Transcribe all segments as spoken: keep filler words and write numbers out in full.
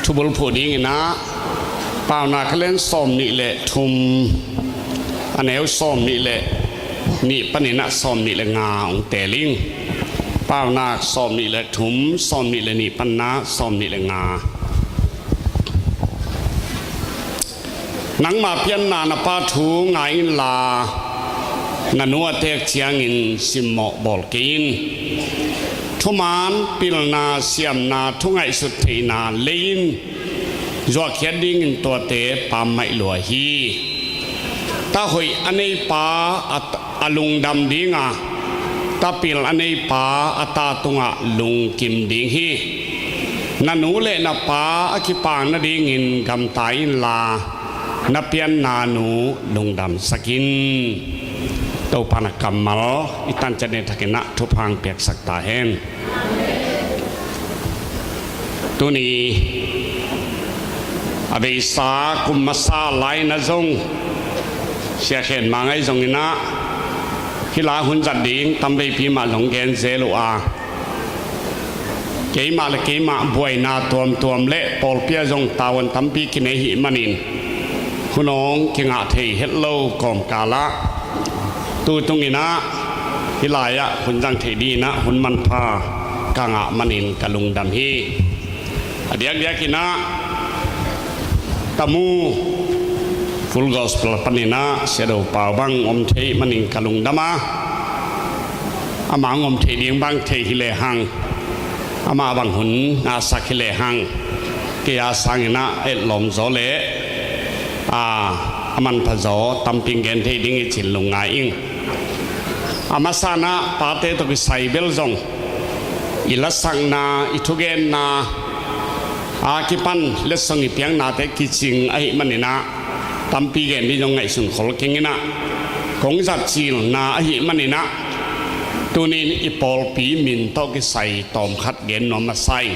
Thubulphuh dinginah Paunak a lian sawm nih le thum, a neu sawm nih le nih paninah sawm nih le nga hong teel ing. Paunak sawm nih le thum, sawm nih le nih paninah sawm nih le nga. Nangma pianna na pa thu ngai inla, na nu a teek ciangin simmawh bawl kei in. Thuman, pilna, siamna, thu ngaihsut theihna lei in zuahkhiat dingin tuate pammaih lua hi. Ta hoih a neipa a, a lungdam dinga, ta pil a neipa a ta tungah lungkim ding hi. Na nu le na pa a kipak nadingin gamta inla, na pianna nu lungdamsak in. Topa na kammal i tanciat ni thakinah thupha piaksak ta hen. Tuni a beisa kum masa laina zong Sia Khen Mang ahi zonginah hih la hun zat ding tamveipi mah zong gen zel uh a, keimah le keimah buaina tuamtuam le pawlpi ah zong tavuan tampi kinei hih manin hun hong kingah thei het lo kawmkalah tu tunginah hih lai-ah hun zang thei dinginah hun manpha ka ngah manin ka lungdam hi. A diakdiakinah Tamu Full Gospel paninah Sia Do Pau bang om thei manin ka lungdam a, amah om thei ding bang thei hi lehang, amah bang hun ngahsak hi lehang, kei a sanginah a etlawm zaw le a, a manpha zaw tampi gen thei ding hi cin lungngai ing. A masanah pate tawh kisai bel zong i lasakna, i thugenna a kipan letsong i piaknate kicing ahih maninah tampi gen ding zong ngaihsun khol kenginah kong zat cilna ahih maninah tunin i pawlpi min tawh kisai tawmkhat gen nuam masa ing.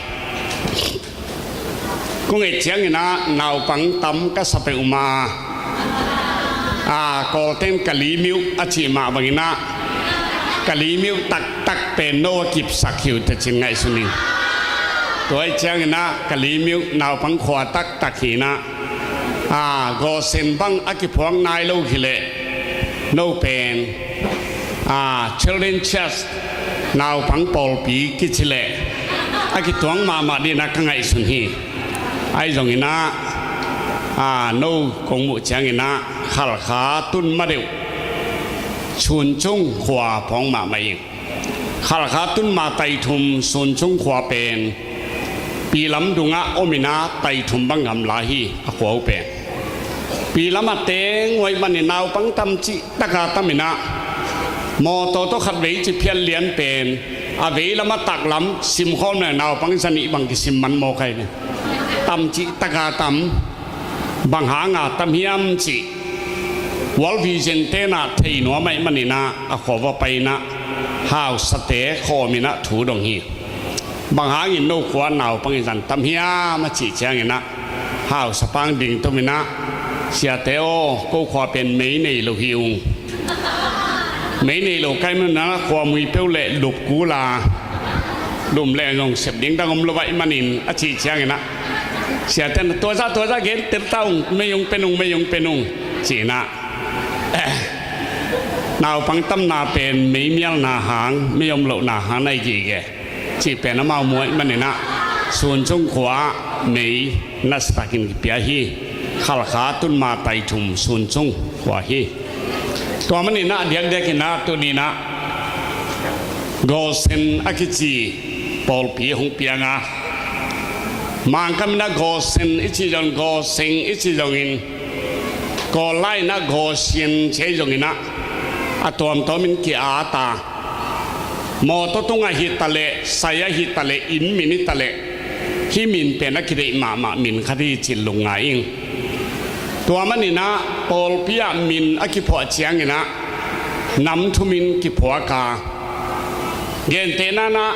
Kong et cianginah naupang tam ka sa peuhmah a, Kawlten Kalimiuh a cih mah banginah Kalimiuh taktak pen no a kipsak hi uh tecin ngaihsun ing. Tua ih cianginah Kalimiuh naupang khua taktak hinah a, Gawsen bang a kiphuak nai lo hileh no pen a, Children Church naupang pawlpi kici leh a kituang mahmah dinah ka ngaihsun hi. Ahi zonginah a, no kong muh cianginah Khalkha tun ma deuh Suncung khua phawng mahmah ing. Khalkha tun ma taithum Suncung khua pen Pilam dungah ominah taithum bang gamla hi a khua uh pen. Pilam a teng uh ahih manin naupang tam cih taka taminah mawtaw tawh khatvei ci phiat lian pen a veilam a taklam simkhawm le naupang zanih bang kisim man mawk ahi ve. Tam cih taka tam, bang hanga tam hiam cih World Vision tenah thei nuam ahih maninah a khua va painah hausate khawminah thu dong hi. Bang hangin no khua naupang i zan tam hiam a cih cianginah hausa pang ding tuminah, siate aw, ko khua pen mei nei lo hi ung. Mei nei lo kai munah khua mui peuh le lup kula lum le zong sep ding dang om lo ahih manin a cih cianginah siate na tuaza tuaza gen tel ta ung, mei ung pen ung, mei ung pen ung cinah naupang tamna pen mei mialna hang, mei om lohna hang na hi gige cih pen amau muh ahih maninah Suncung khua-ah mei nasatakin kipia hi. Khalkha tun ma taithum Suncung khua hi. Tua maninah diakdiakinah tuninah Gawsen a kici pawlpi hong pianga, Mangkam inah Gawsen i cih zong, Gawseng i cih zongin, Kawl lai inah Gawsian ci ahi zonginah a tuamtuamin ki-ata, mawtaw tungah hi taleh, sai ah hi taleh, inn min hi taleh, hih min pen a kideih mahmah min khat hi cin lungngai ing. Tua maninah pawlpi ah min a kiphuah cianginah nam thumin kiphuak a, gentehna inah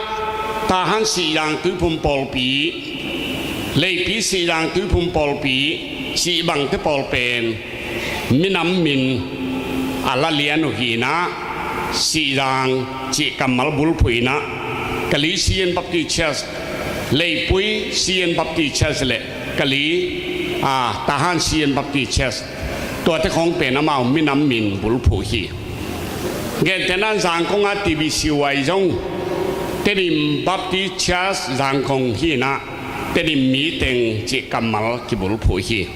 Tahan Sihzang Tuiphum pawlpi, Leipi Sihzang Tuiphum pawlpi cih bangte pawl pen minam min a la lian uh hinah, Sihzang cih kammal bulphuh inah Kali Sian Baptist Church, Leipui Sian Baptist Church le Kali, a, Tahan Sian Baptist Church, tuate khawng pen amau minam min bulphuh hi. Gentehna Zangkong a T B C Y zong Tedim Baptist Church Zangkong hi-in ah Tedim mi teng cih kammal kibulphuh hi.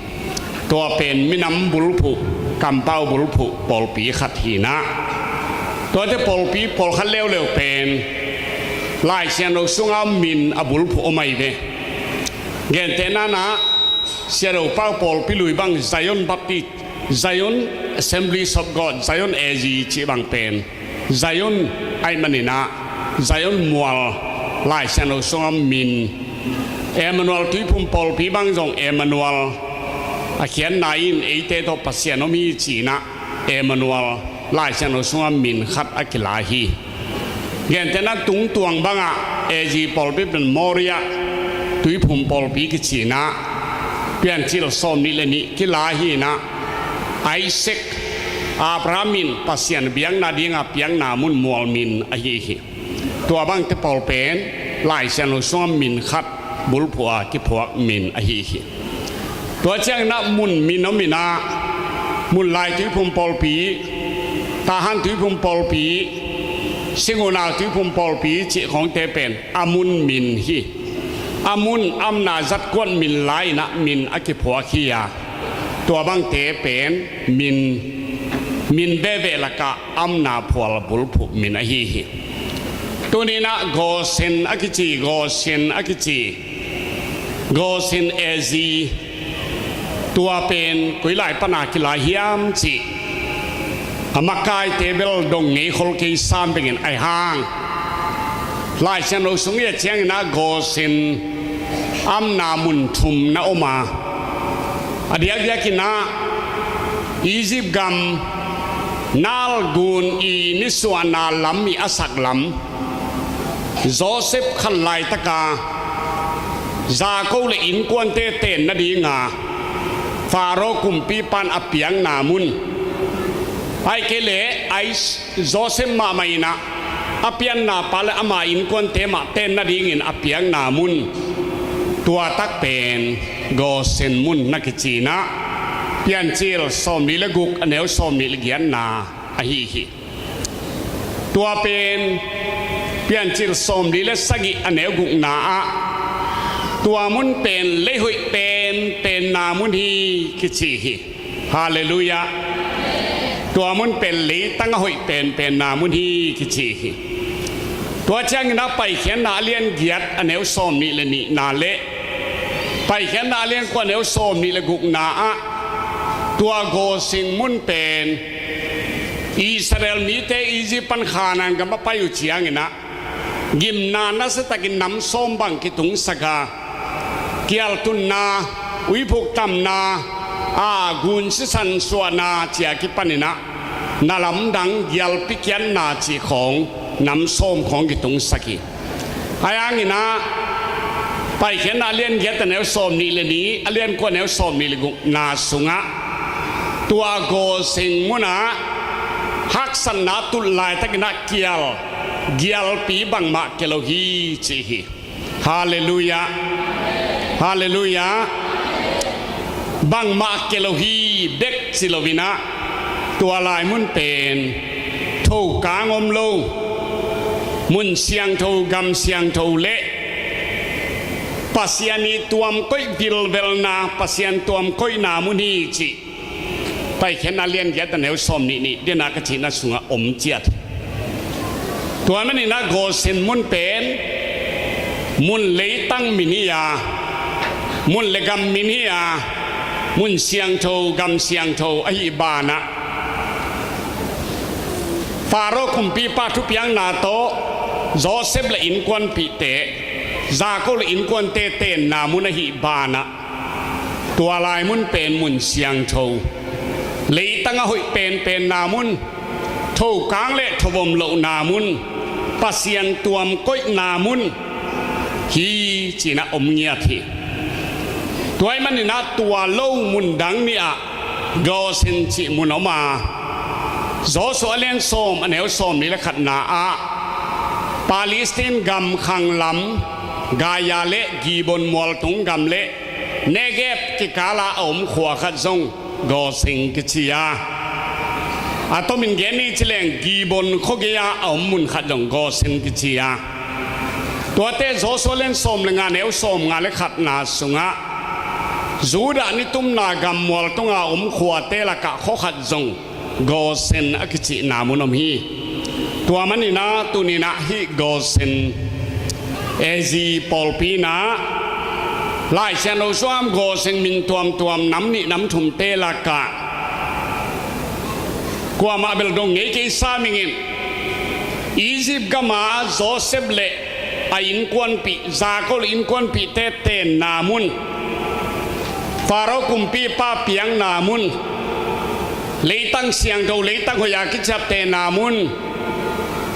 Tua pen minam bulphuh, kampau bulphuh pawlpi khat hi-in ah, tuate pawlpi pawlkhat leuleu pen Lai Siangtho sungah min a bulphuh om ahi ve. Gentehna-in ah Siangtho Pau pawlpi lui bang Zion Baptist, Zion Assemblies of God, Zion A G cih bang pen Zion ahih manin ah Zion mual Lai Siangtho sungah min. Emmanuel Tuiphum pawlpi bang zong Emmanuel, a khiatna in eite tawh Pasian om hi ci-in ah Emmanuel Lai Siangtho sungah min khat a kila hi. Gentehna Tungtuang bangah A G pawlpi pen Moriah Tuiphum pawlpi kici-in ah Piancil sawmnih le nih kila hi-in ah Isaac, Abraham in Pasian biakna dinga piakna mun mual min ahi hi. Tua bangte pawl pen Lai Siangtho sungah min khat bulphuh a kiphuak min ahi hi. Tua ciangin ah mun min om in ah, Munlai Tuiphum pawlpi, Tahan Tuiphum pawlpi, Singunau Tuiphum pawlpi cih khawngte pen a mun min hi. A mun amna zatkuat min la-in ah min a kiphuak hi a, tua bangte pen min, min veve lakah amna phual bulphuh min ahi hi. Tuni-in ah Goshen a kici, Goshen a kici, Goshen A Z, tua pen koi lai pana kila hiam cih a makaite bel dong ngei khol kei sam bengin ahi hang. Lai Siangtho sung i et ciangin ah Goshen amna mun thum na om a, a diakdiakin ah Egypt gam Nile gun i nisuahna lam, i a sak lam, Joseph khan laitaka Jacob le innkuante tenna dinga Pharaoh kumpipa in a piakna mun. Ahih kei leh Joseph mahmah in ah a pianna pa le ama innkuante mah tenna dingin a piakna mun. Tua tak pen Goshen mun na kici-in ah Piancil sawmli le guk a neu sawmli le giatna ahi hi. Tua pen Piancil sawmli le sagih a neu gukna ah tua mun pen lei hoih penpenna mun hi kici hi. Halleluiah. Tua mun pen leitang a hoih penpenna mun hi kici hi. Tua ciangin ah Paikhiatna a lian giat a neu sawmnih le nihna le Paikhiatna a lian kua a neu sawmnih le gukna ah tua Goshen mun pen Israel mite Egypt pan Khanaan gam a pai uh ciangin ah gimna nasiatakin nam sawm bang kitungsak a, kialtunna, uiphuk tamna, a, gun sisan suahna ci-a kipanin ah na lamdang gialpi kiatna cih khawng nam sawm khawng kitungsak hi. Ahi hangin ah Paikhiatna a lian giat a neu sawmnih le nih, a lian kua a neu sawmnih le gukna sungah tua Goshen munah haksatna a tut laitakin ah kial, gialpi bangmah kia lo hi ci hi. Halleluiah. Halleluiah. Bangmah kia lo hi bek ci loin ah tua lai mun pen thokang om lo, mun siangtho, gam siangtho le Pasian i tuamkoih vilvelna, Pasian tuamkoihna mun hi cih Paikhiatna lian giat a neu sawmnih nih dena ka cihna sungah om ciat. Tua manin ah Goshen mun pen mun leitang min hi a, mun le gam min hi a, mun siangtho, gam siangtho ahih banah Pharaoh kumpipa thupiakna tawh Joseph le innkuanpihte, Jacob le innkuante tenna mun ahih banah tua lai mun pen mun siangtho, leitang a hoih penpenna mun, thokang le thovom lohna mun, Pasian tuamkoihna mun hi ci-in ah om ngiat hi. Tua ahih manin ah tua lo mun dang nih ah Goshen cih mun om a, Joshua a lian sawm a neu sawmli le khatna ah Palestine gam khang lam, Gaza le Gibeon mualtung gam le Negeb kikala a om khua khat zong Goshen kici a, a tomin gen ni ci leng Gibeon khuagei-a a om mun khat zong Goshen kici a, tuate Joshua lian sawm le nga neu sawm nga le khatna sungah Judah nitumna gammual tunga om khuate lakah khua khat zong Goshen a kicihna mun om hi. Tua maninah tuninah hih Goshen A Z pawlpi inah Lai Siangtho suam Goshen min tuamtuam nam nih nam thumte lakah kuamah bel dong ngei kei sa mingin Egypt gama Joseph le a innkuanpih, Jakob le innkuanpihte tenna mun, Pharaoh kumpipa piakna mun, leitang siangtho, leitang hoih a kiciaptehna mun,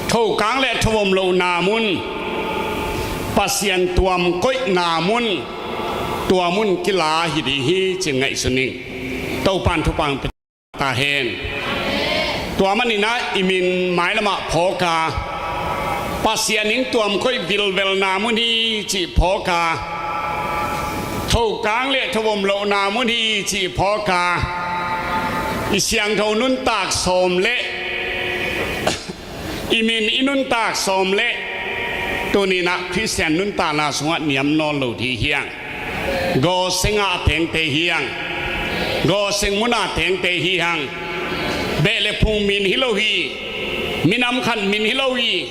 thokang le thovom lohna mun, Pasian tuam koihna mun, tua mun kila hi ding hi ci-in ngaihsun ning. Topan thupha pia ta hen. Tua maninah i min mailamah phawk a, Pasian in tuam koih vilvelna mun hi cih phawk a, thokang le thovom lohna mun hi cih phawk a, i siangtho nuntak sawm le i min i nuntak sawm le tuninah Khristian nuntakna sungah niam nawn lo ding hi hang. Goshen ah tengte hi hang. Goshen mun ah tengte hi hang. Beh le phung min hi lo hi. Minam khat min hi lo hi.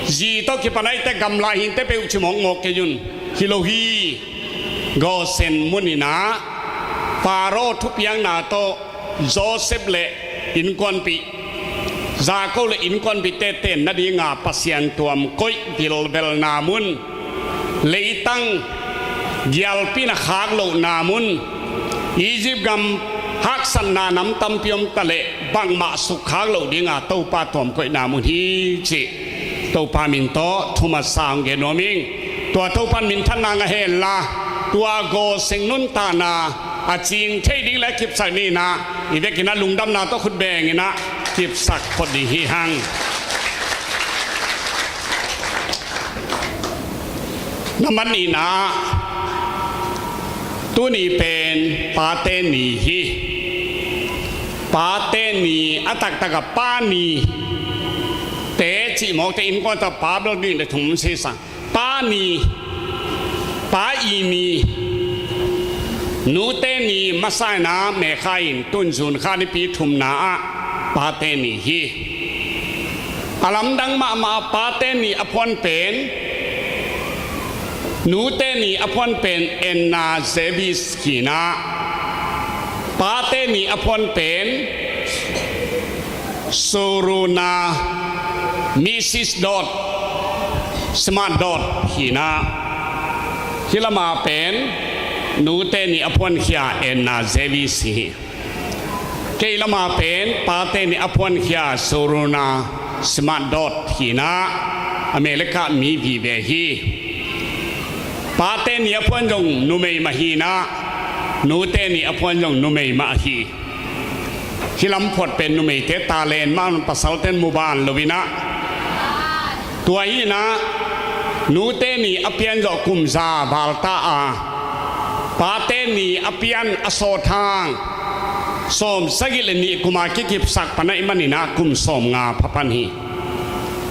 Zi tawh kipan ahih teh gamla hinte peuh ci mawkmawk kei un. Hi lo hi. Goshen mun inah Pharaoh thupiakna tawh Joseph le innkuanpih, Jakob le innkuanpihte tenna dinga Pasian tuam koih vilvelna mun, leitang gialpina khak lohna mun, Egypt gam haksatna nam tampi om ta leh bangmah sukkhak loh dinga Topa tuam koihna mun hi cih Topa min tawh thumasa hong gen nuam ing. Tua Topan minthanna ngah hen la, tua Goshen nuntakna a cing thei ding le kipsak ni inah, i vekin ah lungdamna tawh khut beng inah kipsak phot ding hi hang. Nambat nihna ah, tuni pen pate ni hi. Pate ni, a taktak a pa ni te cih mawk teh innkuan tawh pa bel nih le thum sisang. Pa ni, pa i ni, nute ni masa inah mekha in tun June kha nipi thumna ah pate ni hi. A lamdang mahmah pate ni a phuan pen, nute ni a phuan pen Anna Jarvis hi inah, pate ni a phuan pen Sorona Missus Dodd, Smart Dodd hi inah, hih lama pen nute ni a phuankhia Anna Jarvis hi. Kei lama pen pate ni a phuankhia Sorona Smart Dodd hi inah, America mi vive hi. Pate ni a phuan zong numei mah hi inah, nute ni a phuan zong numei mah hi. Hih lam phuat pen numeite talent mah, pasalten muban lo inah. Tua hi inah, nute ni a pian zawh kum za val ta a, pate ni a pian a sawt hang sawm sagih le nih kuma kikipsak pan ahih maninah kum sawm nga pha pan hi.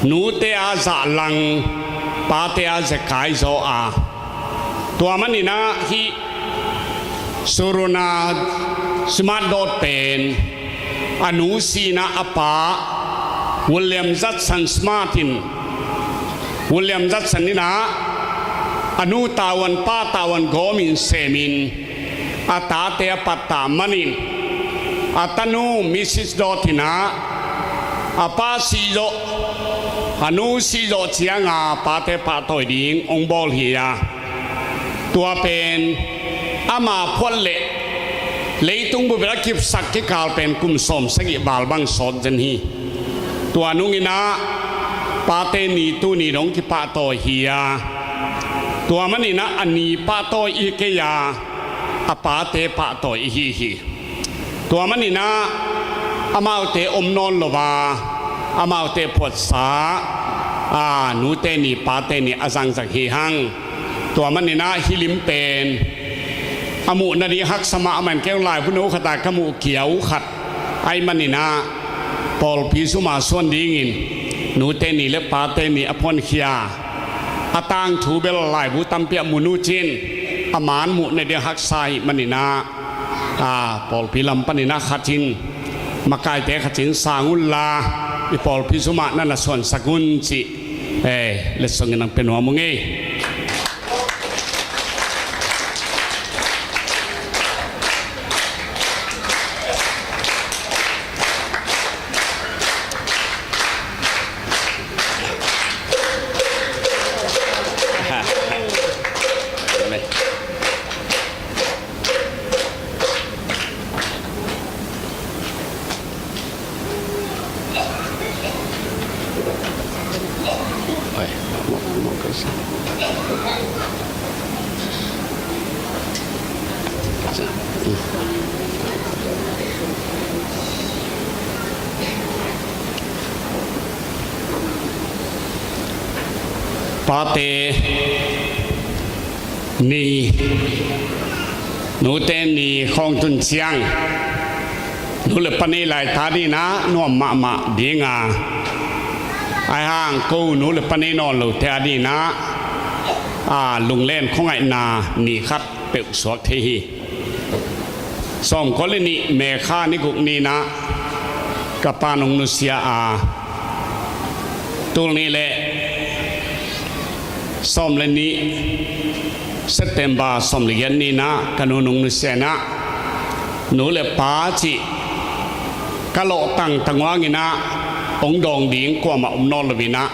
Nute a zahlang, pate a zekai zaw a, tua maninah hih Sorona Smart Dodd pen a nu si inah a pa William Judson Smart in, William Judson inah a nu tavuan pa tavuan gawmin semin a tate a pattah manin, a tanu Missus Dodd inah a pa si zawh, a nu si zawh cianga pate pahtawi ding hong bawl hi a, tua pen ama phuat le leitung bup a kipsak kikal pen kum sawm sagih val bang sawt zen hi. Tua nung inah pate ni tuni dong kipahtawi hi a, tua maninah a ni pahtawi i hi kei a, a pate pahtawi i hi hi. Tua maninah amaute om nawn lo a, amaute phuatsa a, nute ni pate ni a zangzang hi hang. Tua maninah hih lim pen a muh nading haksa mahmah in kei laibu no khat a ka muh kiau khat ahih manin ah, pawlpi zuma suan dingin nute ni le pate ni a phuankhia a tangthu bel laibu tampi ah mu nucin a man muh nading haksa ahih manin ah, a pawlpi lam panin ah khat in makaite khat in sang unla, i pawlpi zumah na na suansak un cih, eh, letsong in ang pia nuam ung ei. Pate ni, nute ni khawng tun ciang, nu le pa nei lai ta dingin ah nuam mahmah ding a, ahi hang ko nu le pa nei nawn lote a dingin ah, a, lunglen khuangaihna ni khat peuh suak thei hi. Sawmkua le nih May kha ni guk ni-in ah ka pa'n hong nusia a, tul nih le sawm le nih September sawm le giat ni-in ah ka nu'n hong nusia in ah, nu le pa cih ka lawh tangtang uh hangin ah hong dawng ding kuamah om nawn lo-in ah,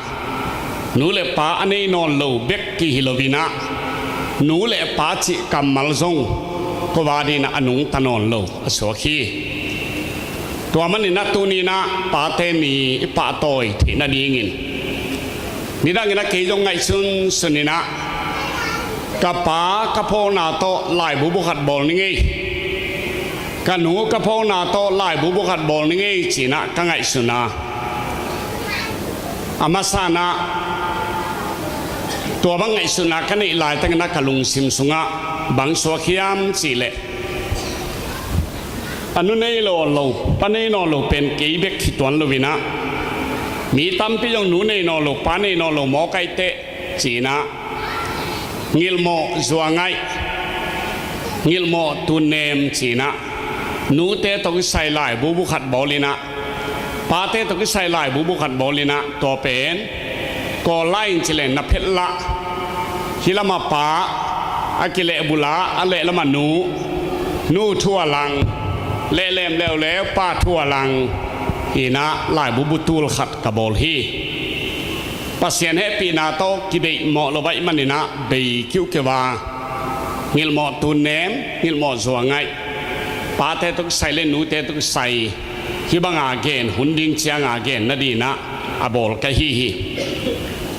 nu le pa a nei nawn lo bek kihi lo-in ah, nu le pa cih kammal zong ko a dingin ah a nungta nawn lo a suak hi. Tua manin ah tuni-in ah pate ni i pahtawi theih nadingin, nidangin ah kei zong ngaihsunsun in ah, ka pa ka phawkna tawh laibu bu khat bawl ning ei, ka nu ka phawkna tawh laibu bu khat bawl ning ei ci-in ah ka ngaihsun a, a masa-in ah tua bang ngaihsutna ka neih laitakin ah ka lungsim sungah bang suak hiam cih leh, a nu nei nawn lo, pa nei nawn lo pen kei bek hi tuan lo-in ah, mi tampi zong nu nei nawn lo, pa nei nawn lo mawk ahih teh ci-in ah, ngilhmawh zuau ngaih, ngilhmawh tunnem ci-in ah, nute tawh kisai laibu bu khat bawl in ah, pate tawh kisai laibu bu khat bawl in ah, tua pen Kawl lai-in ci leng na phet lah, hih lamah pa, a kilehbulh a, a lehlamah nu, nu thu a lang, lehlem leuleu pa thu a lang in ah laibu bu tul khat ka bawl hi. Pasian hehpihna tawh kibeihmawh lo ahih manin ah bei kiukiu a, ngilhmawh tunnem, ngilhmawh zuau ngaih, pate tawh kisai le nute tawh kisai, hih banga gen hun ding cianga gen nadingin ah a bawl ka hi hi.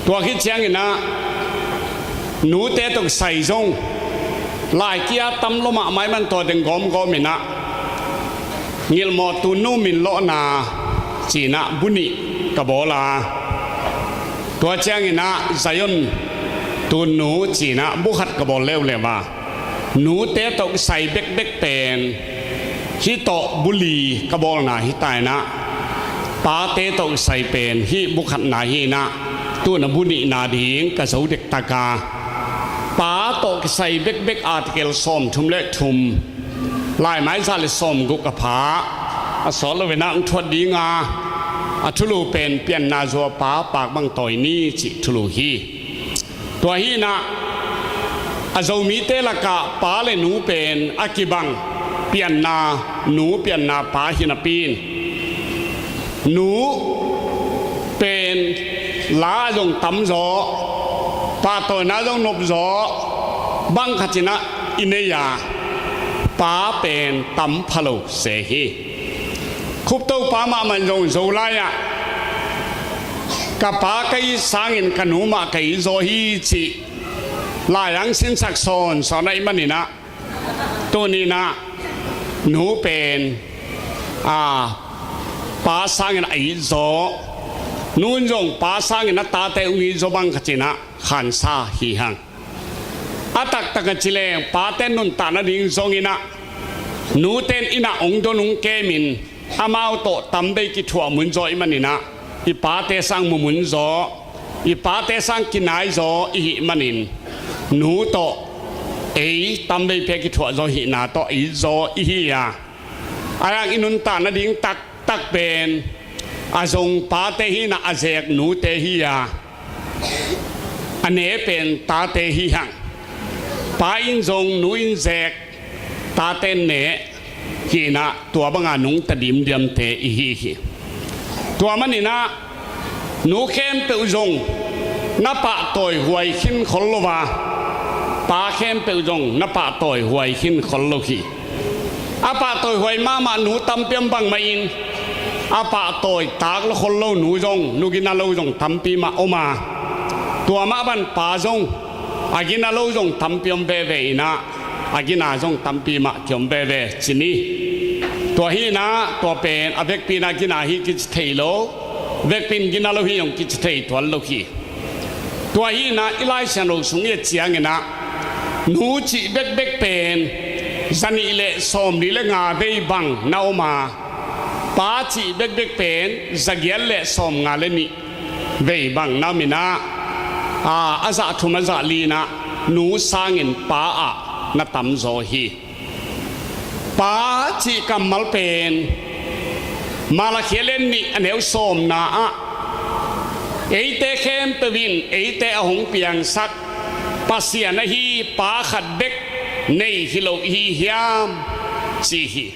Tua khit ciangin ah nute tawh kisai zong lai kia tam lo mahmah ahih man tua teng gawmgawm in ah, ngilhmawh tunnu min lawhna ci-in ah bu nih ka bawl a, tua ciangin ah Zion tunnu ci-in ah bu khat ka bawl leuleu a, nute tawh kisai bekbek pen hih tawh bu li ka bawlna hi ta in ah, pate tawh kisai pen hih bu khatna hi in ah, tu-in ah bu nihna ding ka zo dektak a, pa tawh kisai bekbek article sawmthum le thum, laimai za le sawmguk a pha a sawt lo-in ah hong thuat ding a, a thulu pen Pianna zuau pa pak bang tawi ni cih thulu hi. Tua hi in ah, a Zomite lakah pa le nu pen a kibang, pianna nu pianna pa hi napi-in, nu pen la zong tam zaw, pahtawina zong nop zaw, bang khat in ah i nei a, pa pen tam pha lo se hi. Khup Topa mahmah in zong Zolai ah, ka pa ka it sangin ka nu mah ka it zaw hi cih lai-ah hong sinsak sawnsawn ahih manin ah, tuni-in ah nu pen, a, pa sangin a it zaw, nu in zong pa sangin a tate hong it zaw bang khat in ah khansa hi hang. a taktak a ci leng pate nuntak nading zong in ah, nute in ah hong don hong kemin amau tawh tamvei kithuah mun zaw ahih manin ah, i pate sang mumun zaw, i pate sang kinai zaw i hih manin, nu tawh ei tamvei pia kithuah zaw hihna tawh a it zaw i hi a, a hang i nuntak nading taktak pen a zong pate hi in ah, a zek nute hi a, a ne pen tate hi hang. Pa in zong, nu in zek, tate in ne hi in ah, tua banga nungta dimdiamte i hi hi. Tua manin ah, nu khempeuh zong na pahtawi huai khin khol lo a, pa khempeuh zong na pahtawi huai khin khol lo hi. A pahtawi huai mahmah nu tampi om bangmah in, a pahtawi tak lo khol lo nu zong, nu gina lo zong tampi mah om a, tua mah bang pa zong, a gina lo zong tampi om veve in ah, a gina zong tampi mah kiom veve ci ni. Tua hi in ah, tua pen a vekpi in ah gina hi kici thei lo, vekpi in gina lo hi zong kici thei tuan lo hi. Tua hi in ah, i Lai Siangtho sung i et ciangin ah, nu cih bekbek pen zanih le sawmli le nga vei bang na om a, pa cih bekbek pen zagiat le sawmnga le nih vei bang na om in ah, a, a zah thum a zah li in ah, nu sangin pa ah na tamzaw hi. Pa cih kammal pen Malakhi a lian nih a neu sawmna ah, eite khempeuh in eite a hong piangsak Pasian ahi pa khat bek nei hi lo i hi hiam, ci hi.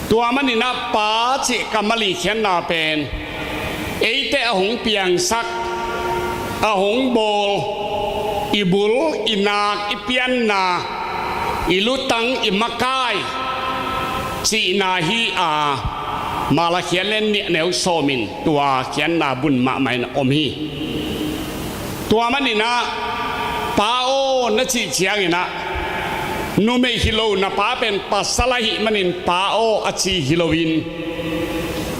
Tua manin ah pa cih kammal i khiatna pen eite a hong piangsak, a hong bawl, i bul, i nak, i pianna, i lutang, i makai cihna hi a, Malakhi a lian nih a neu sawm in tua khiatna bun mahmah in om hi. Tua manin ah, pa aw na cih ciangin ah, numei hi lo na pa pen pasal ahih manin pa aw a ci hi loin,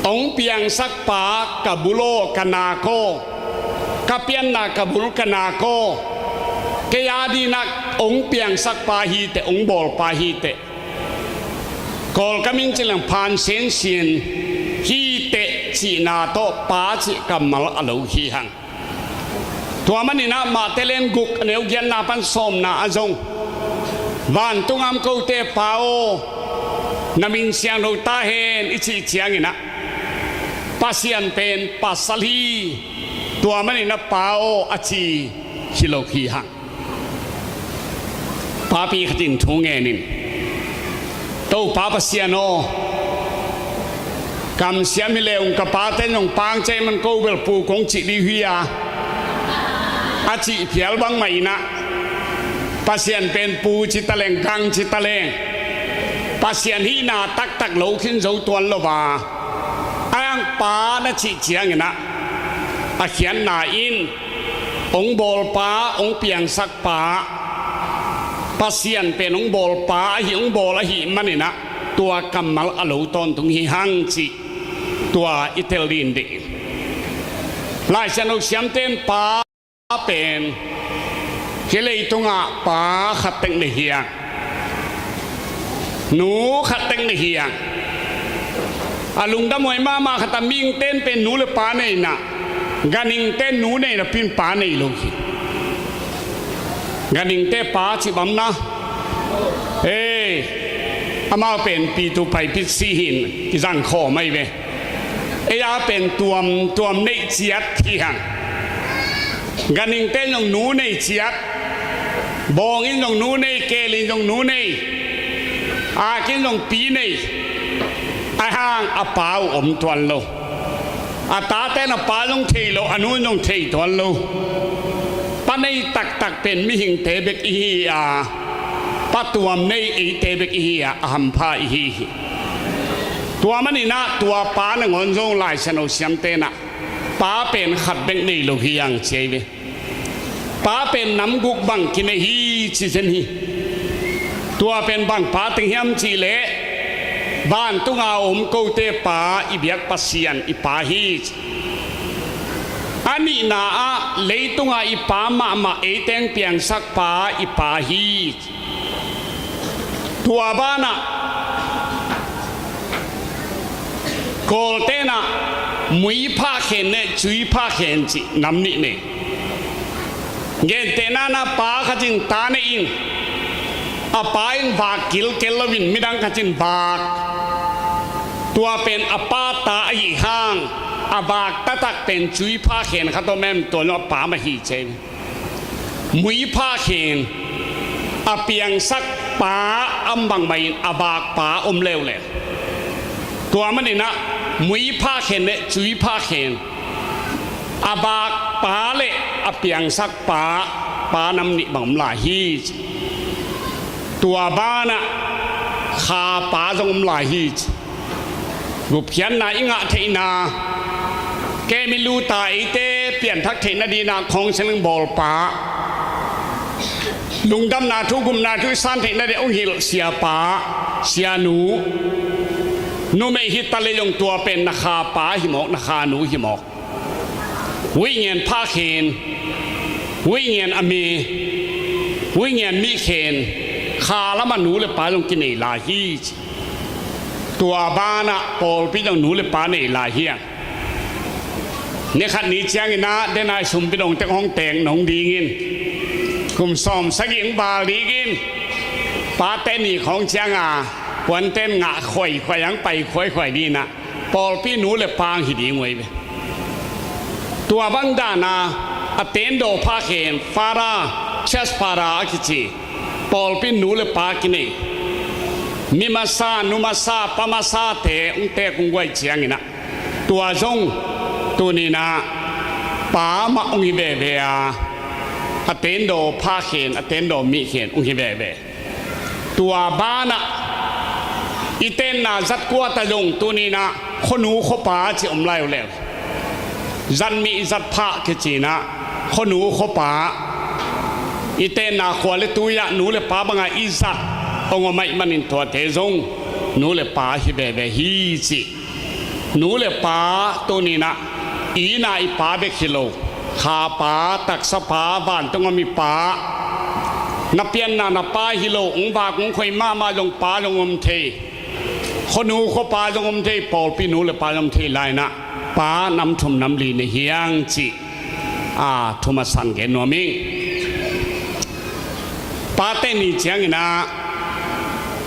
hong piangsak pa ka bul aw, ka nak aw, ka pianna ka bul ka nak aw, kei a dingin ah hong piangsak pa hi teh, hong bawl pa hi teh, Kawlgam in ci leng phan sensian hi teh cihna tawh pa cih kammal a lo hi hang. Tua manin ah Mate lian guk a neu giatna pan sawmna ah zong, vantung a om kote pa aw, na min siangtho ta hen i cih ciangin ah, Pasian pen pasal hi, tua manin ah pa aw a ci hi lo hi hang. Papi khat in thu ngen in, Topa Pasian aw, kamsiam hi leh ung, ka pate in zong pangcei man ko bel pu kong cih dih hi a, a cih phial bangmah in ah, Pasian pen pu ci ta leng, gang ci ta leng, Pasian hihna taktak lo khin zo tuan lo a, a hang pa na cih ciangin ah, a khiatna in, hong bawl pa, hong piangsak pa, Pasian pen hong bawl pa ahi, hong bawl ahih manin ah, tua kammal a lo tawntung hi hang cih, tua i tel ding deih. Lai Siangtho siamte in pa pen hih leitungah pa khat tek nei hi hang. Nu khat tek nei hi hang. A lungdam huai mahmah khat a, mihingte in pen nu le pa nei in ah, ganhingte in nu nei napi in pa nei lo hi. Ganhingte pa ci bang na, ei, amau pen pitu paipit si hi in i zang khawm ahi ve. Ei a pen tuamtuam neih ciat hi hang. Ganhingte in zong nu nei ciat. Bawng in zong nu nei, keel in zong nu nei, ak in zong pi nei. A hang a pa uh om tuan lo. A tate in a pa zong thei lo, a nu in zong thei tuan lo. Pa nei taktak pen mihingte bek i hi a, pa tuam nei eite bek i hi a, a hampha i hi hi. Tua manin ah tua pa nangawn zong Lai Siangtho siamte in ah, pa pen khat bek nei lo hi hang ci ahi ve. Pa pen nam guk bang kinei hi ci zen hi. Tua pen bang pa teng hiam cih leh, vantung a om kote pa, i biak Pasian i pa hi. Nihna ah leitungah i Pa mahmah, eiteng piangsak Pa i Pa hi. Tua banah Kawlten ah mui phah khen le cui phah khen cih nam nih nei. Gentehna-in ah pa khat in ta nei in, a pa in vak kilkel loin midang khat in vak. Tua pen a pa ta ahi hang, a vak taktak pen cui phah khen khat om em? Tua lo a pa mah hi ci. Mui phah khen, a piangsak pa a om bangmah in a vak pa om leuleu. Tua manin ah mui phah khen le cui phah khen, a vak pa le a piangsak pa, pa nam nih bang om lai hi. Tua banah kha pa zong om lai hi. Gupkhiatna i ngah theihna, kei mi luta eite pianthak theihna dingin ah counseling bawlpa, lungdamna thu, gupna thu i san theihna dingin hong hilh siapa, sianu, numei hi ta leh zong tua pen na kha pa hi mawk, na kha nu hi mawk. Uih ngen phah khen, uih ngen a me, uih ngen mih khen, kha lamah nu le pa zong kinei lai hi. Tua banah pawlpi zong nu le pa nei lai hi. Ni khat ni ciangin ah denai sumpidong tek hong tek nong dingin, kum sawm sagih hong val dingin, pate ni khawng cianga puanten ngah khuaikhuai ang pai khuaikhuai dingin ah pawlpi nu le pa hi ding uh ahi ve. Tua bang dana a tendaw phah khen, father, church father a kici pawlpi nu le pa kinei. Mi masa, nu masa, pa masate hong tek hong guai ciangin ah, tua zong tuni-in ah pa mah hong hi veve a, a tendaw phah khen, a tendaw mih khen hong hi veve. Tua banah i tenna zat kuat a zong tuni-in ah khuanu khuapa ci om lai uh leh, zat mih zat phah kici-in ah khuanu khuapa, i tenna khua le tui-ah nu le pa banga i zat hong om ahih manin tuate zong nu le pa hi veve hi ci. Nu le pa tuni-in ah i na i pa bek hi lo, kha pa, taksa pa, vantung a mi pa, na pianna na pa hi lo, hong vak hong khoi mahmah zong pa zong om thei, khuanu khuapa zong om thei, pawlpi nu le pa zong om thei lai-in ah pa nam thum nam li nei hi hang cih a thum a san gen nuam ing. Pate ni ciangin ah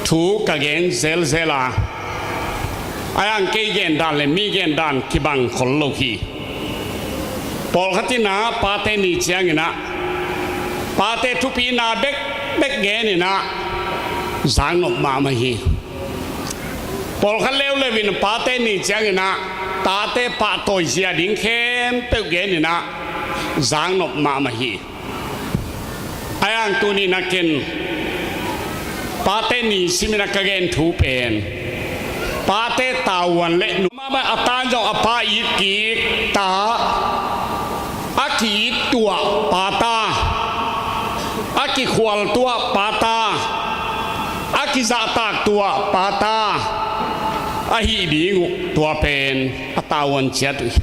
thu ka gen zelzel a, a yang kei gen dan le mi gen dan kibang khol lo hi. Pawlkhat in ah pate ni ciangin ah pate thupina bekbek genin ah zaknop mahmah hi. Pawlkhat leuleu in pate ni ciangin ah tate pahtawi zia ding khempeuh genin ah zaknop mahmah hi. A yang tuni-in ah ken pate ni simin ah ka gen thu pen pate tavuan le nu mahmah a tan zong a pa it kik ta, a ki-it tuah pa ta, a kikhual tuah pa ta, a kizahtak tuah pa ta ahi ding uh, tua pen a tavuan ciat uh hi.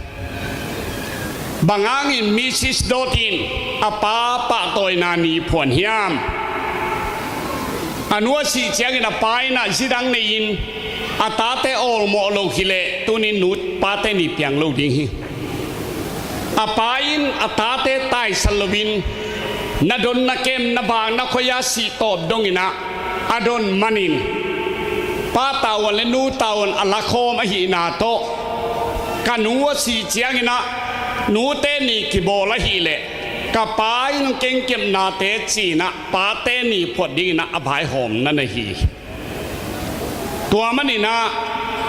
Bang hangin Missis Dodd in a pa pahtawina ni phuan hiam? A nu a sih ciangin a pa in ah zi dang nei-in a tate awlmawh lo hi leh tuni-in nu pate ni piang lo ding hi. A pa in a tate taisan loin na don na kem, na vak na khoi a sih tawp dongin ah a don manin pa tavuan le nu tavuan a lakhawm ahihna tawh, ka nu a sih ciangin ah nute ni kibawl ahih leh ka pa in kengkepnate ci-in ah pate ni phuat dingin ah a vaihawmna na hi. Tua manin ah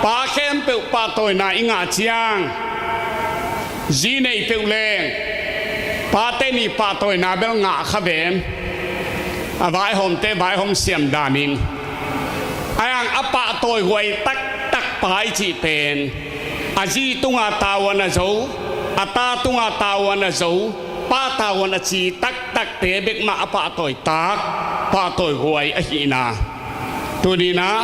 pa khempeuh pahtawina i ngah ciang, zi nei peuh leng pate ni pahtawina bel ngah kha ven. A vaihawmte vaihawm siam danin a yang a pahtawi huai taktak pa i cih pen a zi tunga tavuan a zo, a ta tunga tavuan a zo, pa tavuan a ci taktakte bek mah a pahtawi tak, pahtawi huai ahihna. Tuni-in ah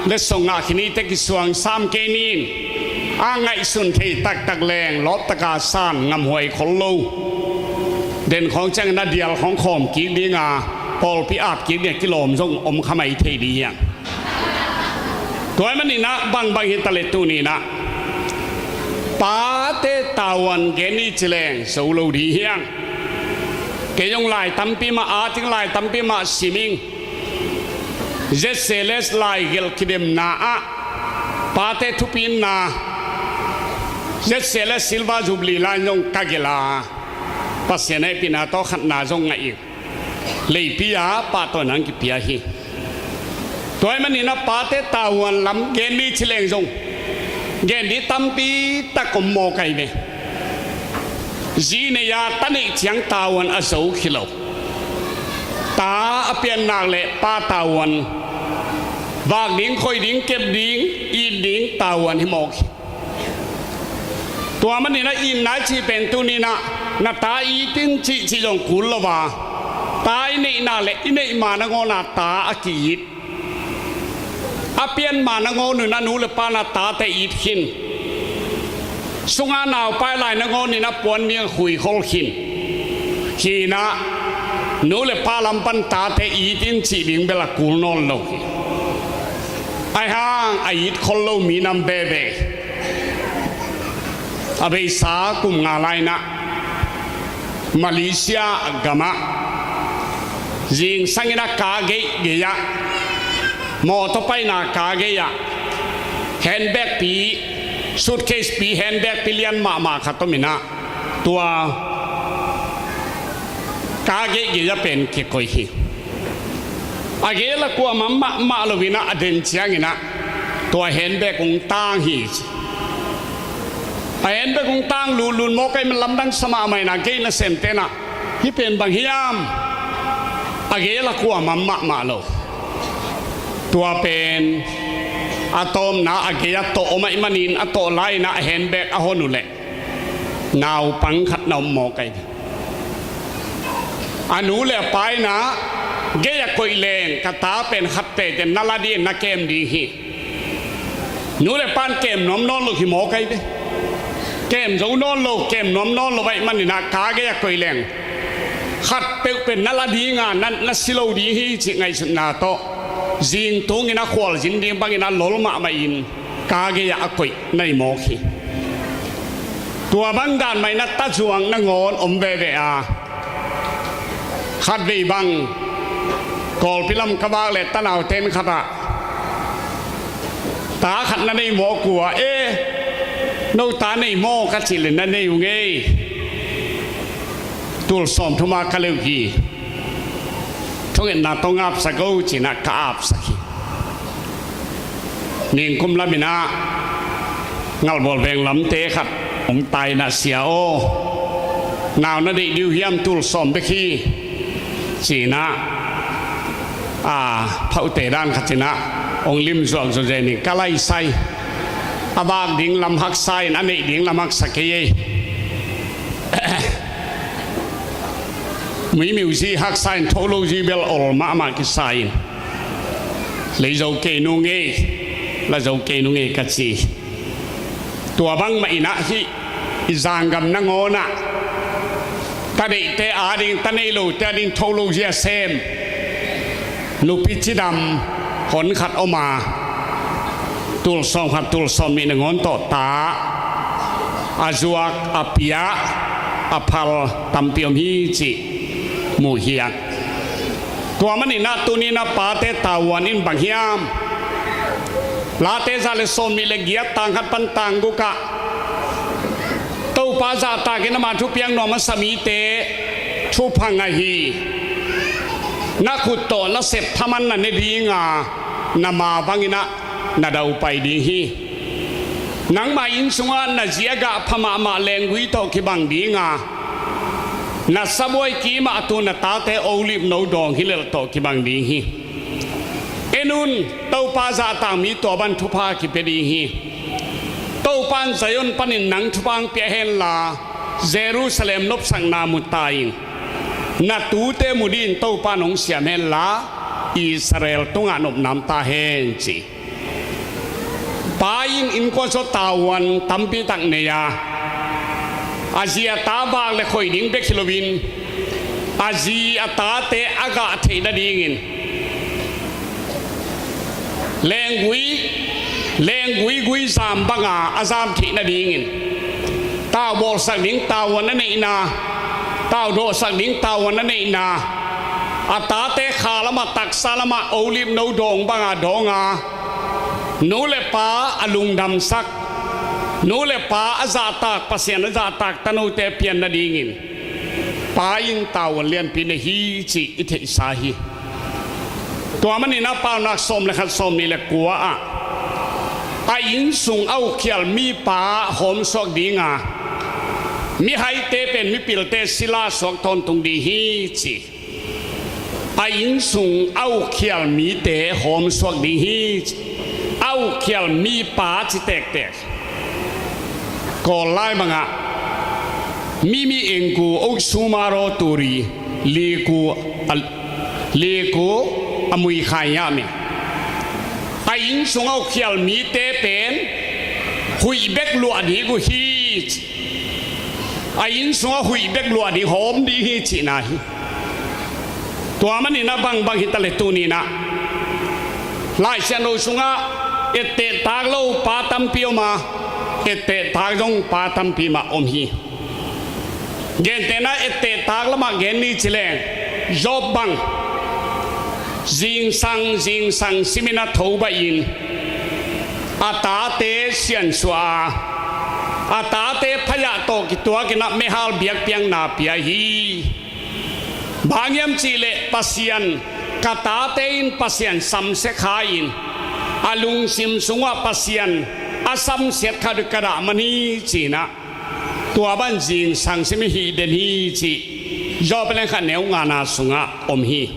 letsong ngah khin ni teh kisuang sam kei ni in, A ngaihsun thei taktak leng lawptaka san ngamhuai khol lo. Den khawng ciangin a dial khawng khawm kik dinga pawlpi ap kik dinga kilawm zong om kha mai thei ding hiang. Tua ahih maninah bangbang hi taleh tuninah pate tavuan gen ni ci leng zo lo ding hiang. Kei zong lai tampi mah, a ting lai tampi mah sim ing. Z C L S laigelh kidemna ah pate thupina Z C L S Silver Jubilee lai zong ka gelh a, Pasian hehpihna tawh khatna zong ngah ing. Leipi a pahtawina hong kipia hi. Tua ahih maninah pate tavuan lam gen ni ci leng zong gen ding tampi tak om mawk ahi ve. Zi nei a ta neih ciang tavuan a zo khi lo. Ta a pian nak leh pa tavuan, vak ding, khoi ding, kep ding, it ding tavuan hi mawk hi. Tua maninah itna i cih pen tuninah na ta it in cihcih zong kul lo a, ta i neih nak leh i neih ma nangawn a ta a ki-it. A pian ma nangawn un a nu le pa in a tate it khin. Sunga naupai lai nangawn in a puan ding a khuikhol khin. Hinah nu le pa lam pan tate it in cih ding bel a kul nawn lo hi. Ahi hang a it khol lo minam veve. A beisa kum nga lai-inah Malaysia gamah zingsangin a ka geihgeih ah, mawtaw paina ka geih ah, handbag pi, suitcase pi, handbag pi lian mahmah khat om inah, tua ka geihgeih ah pen kikoih hi. A gel a kuamah mahmah lo inah a den cianginah tua handbag hong tang hi. A handbag hong tang lutlut mawk ahih man lamdang sa mahmah inah gei nasemte inah hih pen bang hiam? A gel a kuamah mahmah lo. Tua pen a tawpna a gei a tawh om ahih manin a tawh lai inah a handbag a hon uh leh naupang khat na om mawk ahi. A nu le a pa inah gei a koih leng ka ta pen khat tete na la ding na kem ding hi. Nu le pa in kem nuam nawn lo hi mawk ahi ve. Kem zo nawn lo, kem nuam nawn lo ahih maninah ka gei a koih leng khat peuh pen na la dinga na, na si lo ding hi cih ngaihsutna tawh zingtungin a khualzin ding bangin a lol mahmah in ka gei ah a koih na hi mawk hi. Tua bang dan mah inah tazuang nangawn om veve a, khatvei bang Kawlpi lam ka vak leh tanau ten khatah ta khat na nei mawk uh a, e, no ta nei maw ka cih leh na nei uh ngei. Tul sawm thuma ka leuh hi. Thungetna tawh ngapsak o cinah ka apsak hi. Ningkum laminah Ngalbawl veng lamte khat hong tai inah, sia aw, nau na deih ding uh hiam, tul sawm bek hi, cinah a phaute dan khat inah hong lim zuakzuak zen in ka laisai. A vak ding lam haksa in a neih ding lam haksa kei ei. Muimiuzi haksa in tholo zi bel ol mahmah kisa in lei zo kei nung ei, la zo kei nung ei ka ci. Tua bangmah inah hih i zanggam nangawnah ta deihte ading, ta nei lote ading tholo zi a sem nupi cidam hon khat om a, tul sawm khat tul sawm nih nangawn tawh ta a zuak, a pia, a phal tampi om hi cih mu hiang. Tua maninah tuninah pate tavuan in bang hiam? Late za le sawm nih le giat tang khat pan tang gukah Topa zahtakin ama thupiak nuam a sa mite thupha ngah hi. Na khut tawh na sep thaman na ne dinga na ma banginah na daupai ding hi. Nangmah inn sungah na zi a gah pha mahmah lenggui tawh kibang dinga na sabuai kimah a tu na tate olip no dawng hilelh tawh kibang ding hi. En un, Topa zahtak mi tua ban thupha kipia ding hi. Topa in Zion panin nang thupha hong pia henla Jerusalem nopsakna mu ta in. Na tute mu dingin Topa in hong siam henla Israel tungah nopna om ta hen ci. Pa in innkuan sungah tavuan tampi tak nei a, a zi a ta vak le khoih ding bek hi loin, a zi a tate a gah theih nadingin lenggui, lenggui gui zam banga a zam theih nadingin, tau bawlsak ding tavuan a neihna, tau dawhsak ding tavuan a neihna, a tate kha lamah, taksa lamah olive no dawng banga dawnga, nu le pa a lungdamsak, nu le pa a zahtak, Pasian a zahtak tanote pian nadingin Pa in tavuan lianpi nei hi cih i theihsa hi. Tua maninah Paunak sawm le khat, sawm nih le kua ah, a inn sung a ukhial mipa hawmsuak dinga, mihaite pen mipilte sila suak tawntung ding hi ci. A inn sung a ukhial mite hawmsuak ding hi ci. A ukhial mipa ci tektek. Kawl lai bangah mimi engku oksumaro turi liku a, liku a muikhai ngahmi. A inn sungah ukhial mite pen huih bek luah ding uh hi. A inn sungah huih bek luah ding, hawm ding hi cihna hi. Tua maninah bangbang hita le tuninah Laisiangtho sungah etteh tak lo pa tampi om a, etteh tak zong pa tampi mah om hi. Gentehna etteh tak lamah gen ni cileng, Job bang zingsang zingsang simin a tho baih in, a tate siansuah a, a tate phayah tawh kituakinah mehal biakpiakna pia hi. Bang hiam cihleh Pasian, ka tate in Pasian samsia kha in, a lungsim sungah Pasian a samsiat khat ka dah man hi cinah, tua ban zingsang sim i hih den hi cih Job lengkhat neu ngana sungah om hi.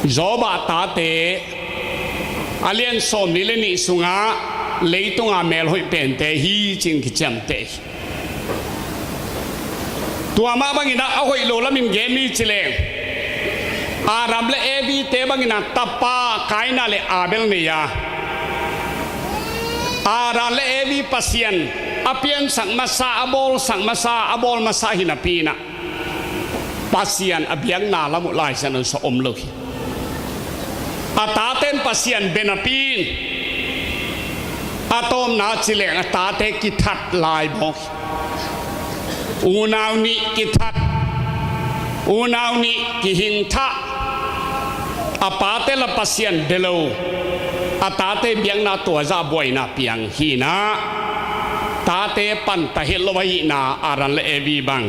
Job a tate a lian sawm nih le nih sungah leitunga melhoih pente hi cin kiciamteh hi. Tua mah banginah a hoih lo lamin gen ni cileng, Adam le Evi te banginah tapa Kaina le Abel nei a, Adam le Evi Pasian a piansak masa, a bawlsak masa, a bawl masa hi napi inah Pasian a biakna lam uh Laisiangtho sung om lo hi. A taten Pasian bia napi in a tawpna cileng a tate kithat lai mawk hi. Unau nih kithat, unau nih kihingthah. A pate la Pasian bia lo, a tate biakna tua zah buaina piang hi inah, tate panta het lo ahihna Adam le Evi bang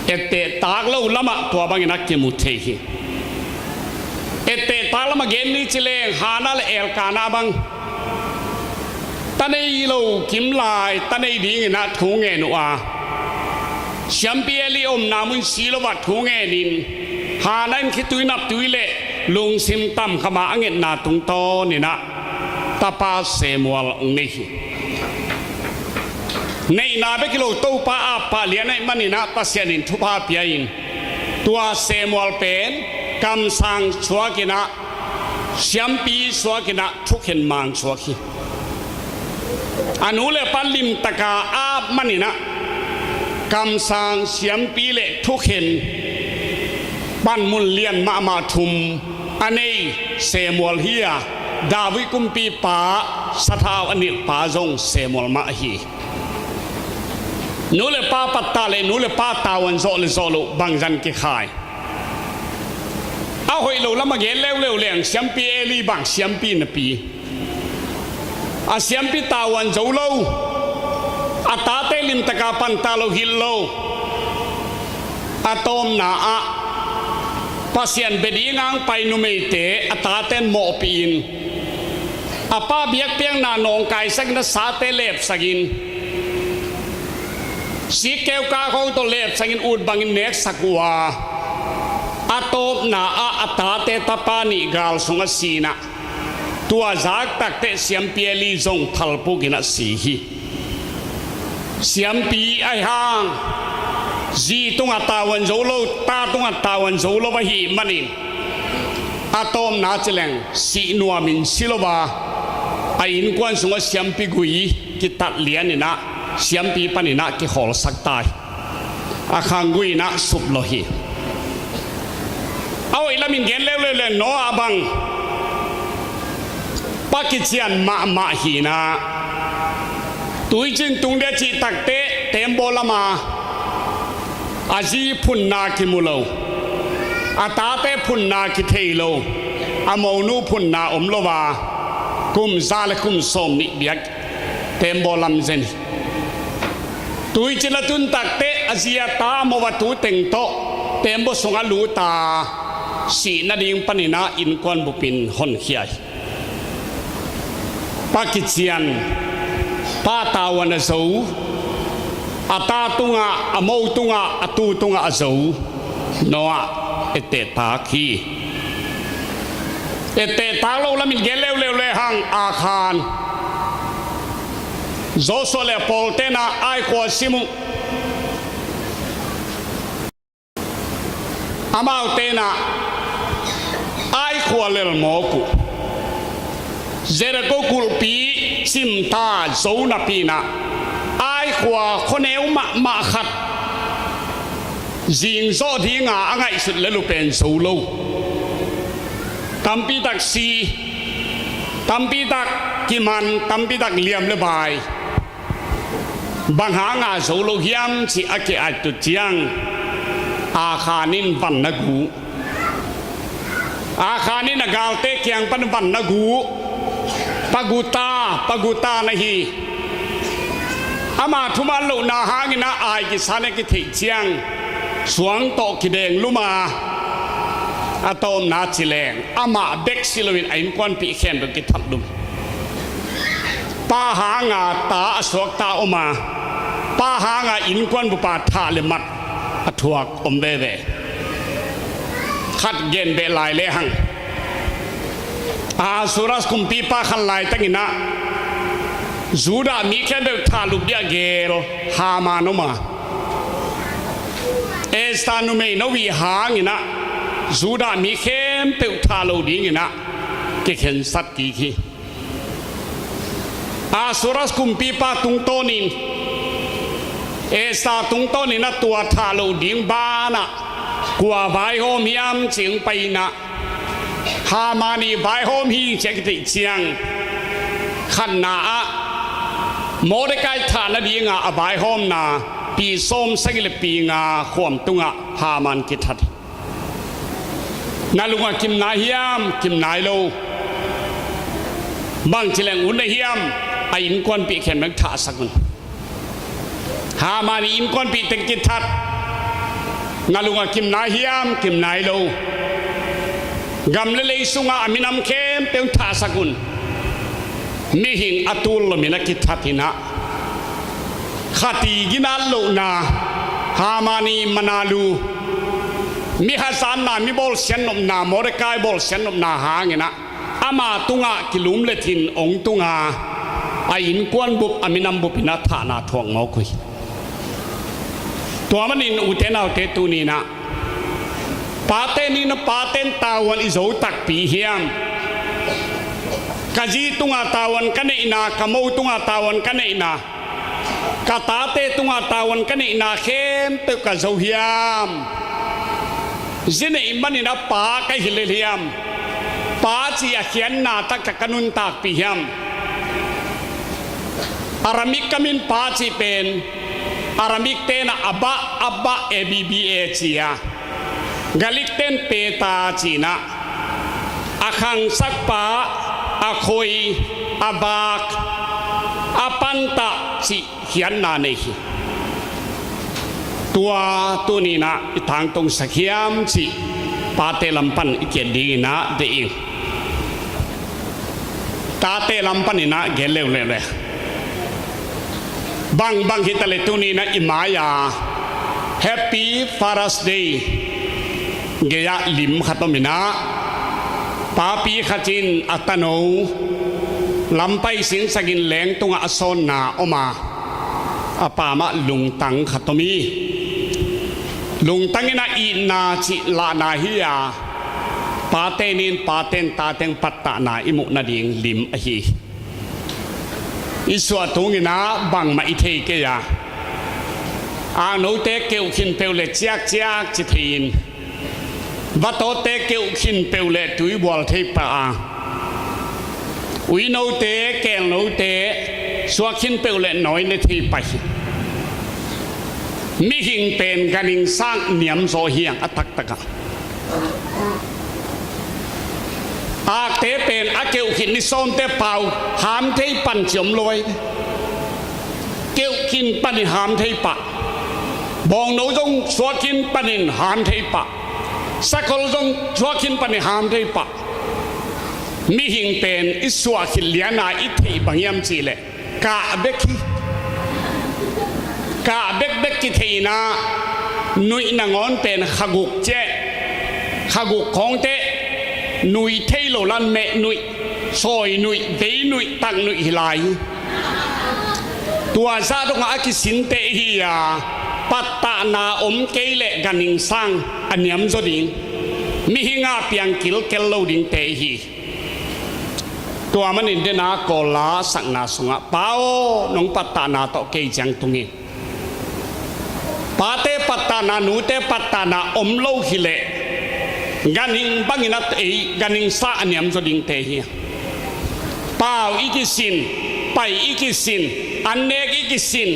etteh tak lo lamah tua bangin a kimu thei hi. Etteh tak lamah gen ni cileng Hana le Elkana bang ta nei lo kimlai ta nei dinginah thu ngen uh a, siampi Eli omna mun si lo ah thu ngenin, Hana in khitui naptui le lungsim tamkhama a ngetna tungtawninah tapa Samuel ong nei hi. Neihna bek hi lo Topa a pah lian ahih maninah Pasian in thupha pia in, tua Samuel pen kamsang suakinah, siampi suakinah thukhen mang suak hi. A nu le pa limtaka ap maninah kamsang, siampi le thukhen panmun lian mahmah thum a nei Samuel hi a, David kumpipa sathau a nilhpa zong Samuel mah hi. Nu le pa pattah le nu le pa tavuan zawh le zawh loh bangzan kikhai. A hoih lo lamah gen leuleu leng siampi Eli bang siampi napi, a siampi tavuan zo lo, a tate limtaka panta lo, hilh lo. A tawpna ah Pasian bia dinga ong pai numeite a taten mawhpih in, a pa biakpiakna nawngkaisakin a sate lepsakin, sikkeu kak hong tawh lepsakin ut bangin neksak uh a, a tawpna ah a tate tapa nih gal sung a sinah, tua zak takteh siampi Eli zong thalpukin a si hi. Siampi ahi hang, zi tungah tavuan zo lo, ta tungah tavuan zo lo ahih manin, a tawpna cileng sih nuamin si lo a, A innkuan sungah siampi gui kitat lianinah siampi paninah kikhawlsak tai. A khanggui inah suplawh hi. A hoih lamin gen leuleu le Noah bang pa kician mahmah hinah tuicin tung dia cih takteh tembaw lama a zi phunna kimu lo, a tate phunna kithei lo, a monu phunna om lo a kum za le kum sawm nih biak tembaw lam zen hi. Tuicin a tun takteh a zi a ta mo a tu teng tawh tembaw sungah lut a sih nading paninah innkuan bupin honkhia hi. Pa kician, pa tavuan a zo, a ta tungah, a mo tungah, a tu tungah a zo Noah ettehtak hi. Ettehtak lo lamin gen leuleu le hang Akhan, Joshua le a pawltenah Ai khua sim uh. Amau tenah Ai khua lelmawk uh. Jericho kulhpi cimta zo napi inah Ai khua khuaneu mahmah khat zingzawh dinga a ngaihsut lel uh pen zo lo. Tampitak si, tampitak kiman, tampitak liam le bai. Bang hanga zo lo hiam cih a ki-aitut ciang Akhan in van na gu. Akhan in a galte kiang pan van na gu. Pa gu ta, pa gu ta na hi. Ama thuman lohna hanginah ai kisa ne kitheih ciang suang tawh kideng lum a, a tawpna ci leng amah bek si loin a innkuanpih khempeuh kithat lum. Pa hanga ta a suakta om a, pa hanga innkuan bupa thah le mat a thuak om veve. Khat gen beh lai le hang. Ahasuerus kumpipa khat laitakinah Judah mi khempeuh thahlup dia geel Haman om a, Esther numei no ih hanginah Judah mi khempeuh thah lo dinginah kikhensat kik hi. Ahasuerus kumpipa tungtawnin, Esther tungtawnin a tua thah loh ding banah kua vaihawm hiam cih hong pai inah Haman ih vaihawm hi ci a kitheih ciang khatna ah Mordecai thah nadinga a vaihawmna pi sawm sagih le pi nga khuam tungah Haman kithat hi. Na lungah kim nai hiam? Kim nai lo. Bangci leng ut na hiam? A innkuanpih khempeuh thahsak un. Haman ih innkuanpih teng kithat. Na lungah kim nai hiam? Kim nai lo. Gam le lei sungah a minam khempeuh thahsak un. Mihing a tul lomin a kithat inah khat ih ginat lohna, Haman ih manalu, mi hazatna, mi bawlsiat nopna, Mordecai bawlsiat nopna hanginah ama tungah kilum le thin ong tunga a innkuan bup, a minam bupinah thahna thuak mawk uh hi. Tua manin ute naute tuninah pate ninah paten tavuan i zo takpi hiam? Ka zi tunga tavuan ka neihna, ka mo tunga tavuan ka neihna, ka tate tunga tavuan ka neihna khempeuh ka zo hiam? Zi neih manin a pa ka hi lel hiam? Pa cih a khiatna taktak ka nuntakpih hiam? Aramik ka min Pa cih pen Aramik tenah Abba, Abba, A B B A ci a, Galik ten Peter cinah a khangsakpa, a khoi, a vak, a pantah cih khiatna nei hi. Tua tuninah i tangtungsak hiam cih pate lam pan i kiat dinginah deih ing. Tate lam paninah gen leuleu le. Bangbang hitaleh tuninah i mai-a Happy Father's Day gei-ah lim khat om inah, papi khat in a tano lampai singsakin leng tungah a sawnna om a, a pamah lungtang khat om hi. Lungtang inah itna cih lahna hi a, pate nin paten tateng pattahna i muh nading lim ahi hi. I suah tungin ah bangmah i thei kei a, aknote keuh khin peuh le ciakciak ci thei in, vatawtte keuh khin peuh le tui bual thei pah a, uinote, kelnote suak khin peuh le nawi ne thei pah hi. Mihing pen ganhing sang niam zaw hi hang a taktak a. Akte pen a keuh khin ni sawmte pau ham thei pan ci om lo hi. Keuh khin panin ham thei pah. Bawngno zong suak khin panin ham thei pah. Sakol zong suak khin panin ham thei pah. Mihing pen i suah khit liana i theih bang hiam cih leh, kah bek hi. Kah bekbek kithei in ah, nuih nangawn pen khaguk ciah, khaguk khawngte, nuih thei lo lan meh nuih, sawi nuih, vei nuih, tak nuih hi lai hi. Tua zah dongah a kisinte i hi a, pattahna om kei leh ganhing sang a niam zaw ding, mihing a piang kilkel lo dingte i hi. Tua manin dena Kawl la sakna sungah, Pa aw, nong pattahna tawh kei ciang tung hi. Pate pattahna, nute pattahna om lo hi leh, ganhing bangin a ei, ganhing sa a niam zaw dingte hi. Pau i kisin, pai i kisin, an nek i kisin.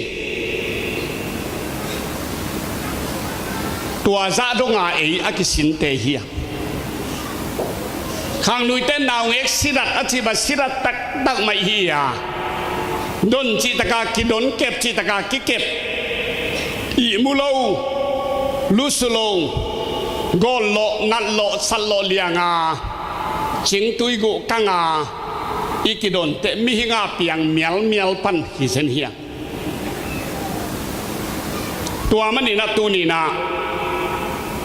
Tua zah donga ei a kisinte hi a. Khangnuite naungek sidat a cih bang sidat taktak mai hi a. Don cihtaka kidon, kep cihtaka kikep. Ihmu lo, lusu lo, gawl lawh, nat lawh, sat lawh lianga, cingtui guh kanga i kidonte mihing a piang mialmial pan hi zen hi a. Tua manin a tuninah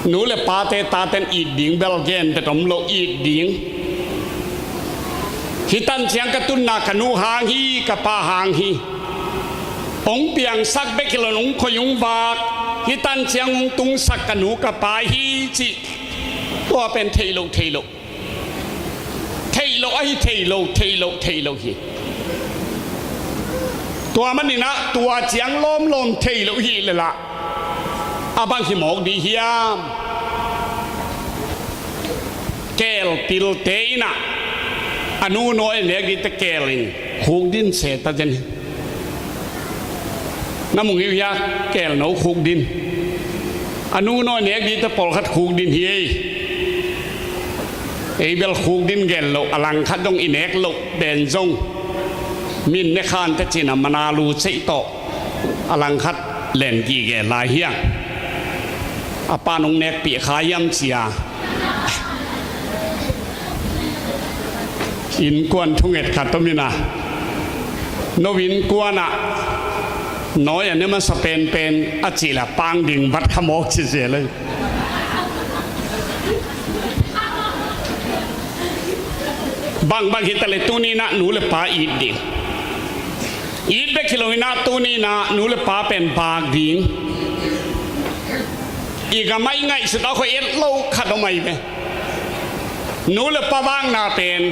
nu le pate taten it ding bel gen vet om lo, it ding. Hih tanciang ka tunna ka nu hang hi, ka pa hang hi. Hong piangsak bek hi lo, hong khoi hong vak. Hih tanciang hong tungsak ka nu ka pa hi cih. Tua pen thei lo, thei lo. Thei lo ahi, thei lo, thei lo, thei lo hi. Tua maninah tua ciang lawmlawm thei lo hi leh lah a bang hi mawk dih hiam? Keel pilte innah a nu nawi a nek dihte keel in khuk din se ta zen hi. Na mung hi uh hia, keel no khuk din. A nu nawi nek dihte pawlkhat khuk din hi ei. Ei bel khuk din gen loh, a langkhat dong i nek loh pen zong min ne khan te cin a mana lu ceih tawh a langkhat len gige lai hiang. A pa nong nekpih kha hiam cia. Innkuan thunget khat om ina, no innkuanah nawi a ne masa penpen a cih le pang ding vat kha mawk ci zel ei. Bangbang hi ta le tuninah nu le pa it ding. It bek hi loinah tuninah nu le pa pen bak ding. I gamah i ngaihsut a khoi et lo khat om ahi ve. Nu le pa vakna pen,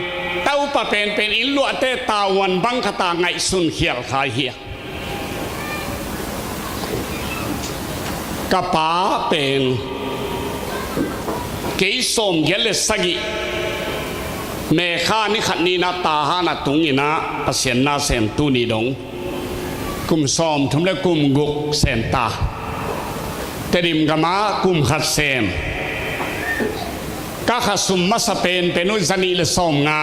taupa penpen inn luahte tavuan bang khata ngaihsun khial kha hi a. Ka pa pen kei sawmgiat le sagih May kha ni khat ninah Tahan a tunginah Pasian na sem tuni dong kum sawmthum le kum guk sem ta. Tedim gamah kum khat sem. Ka khasum masa penpen uh zanih le sawmnga.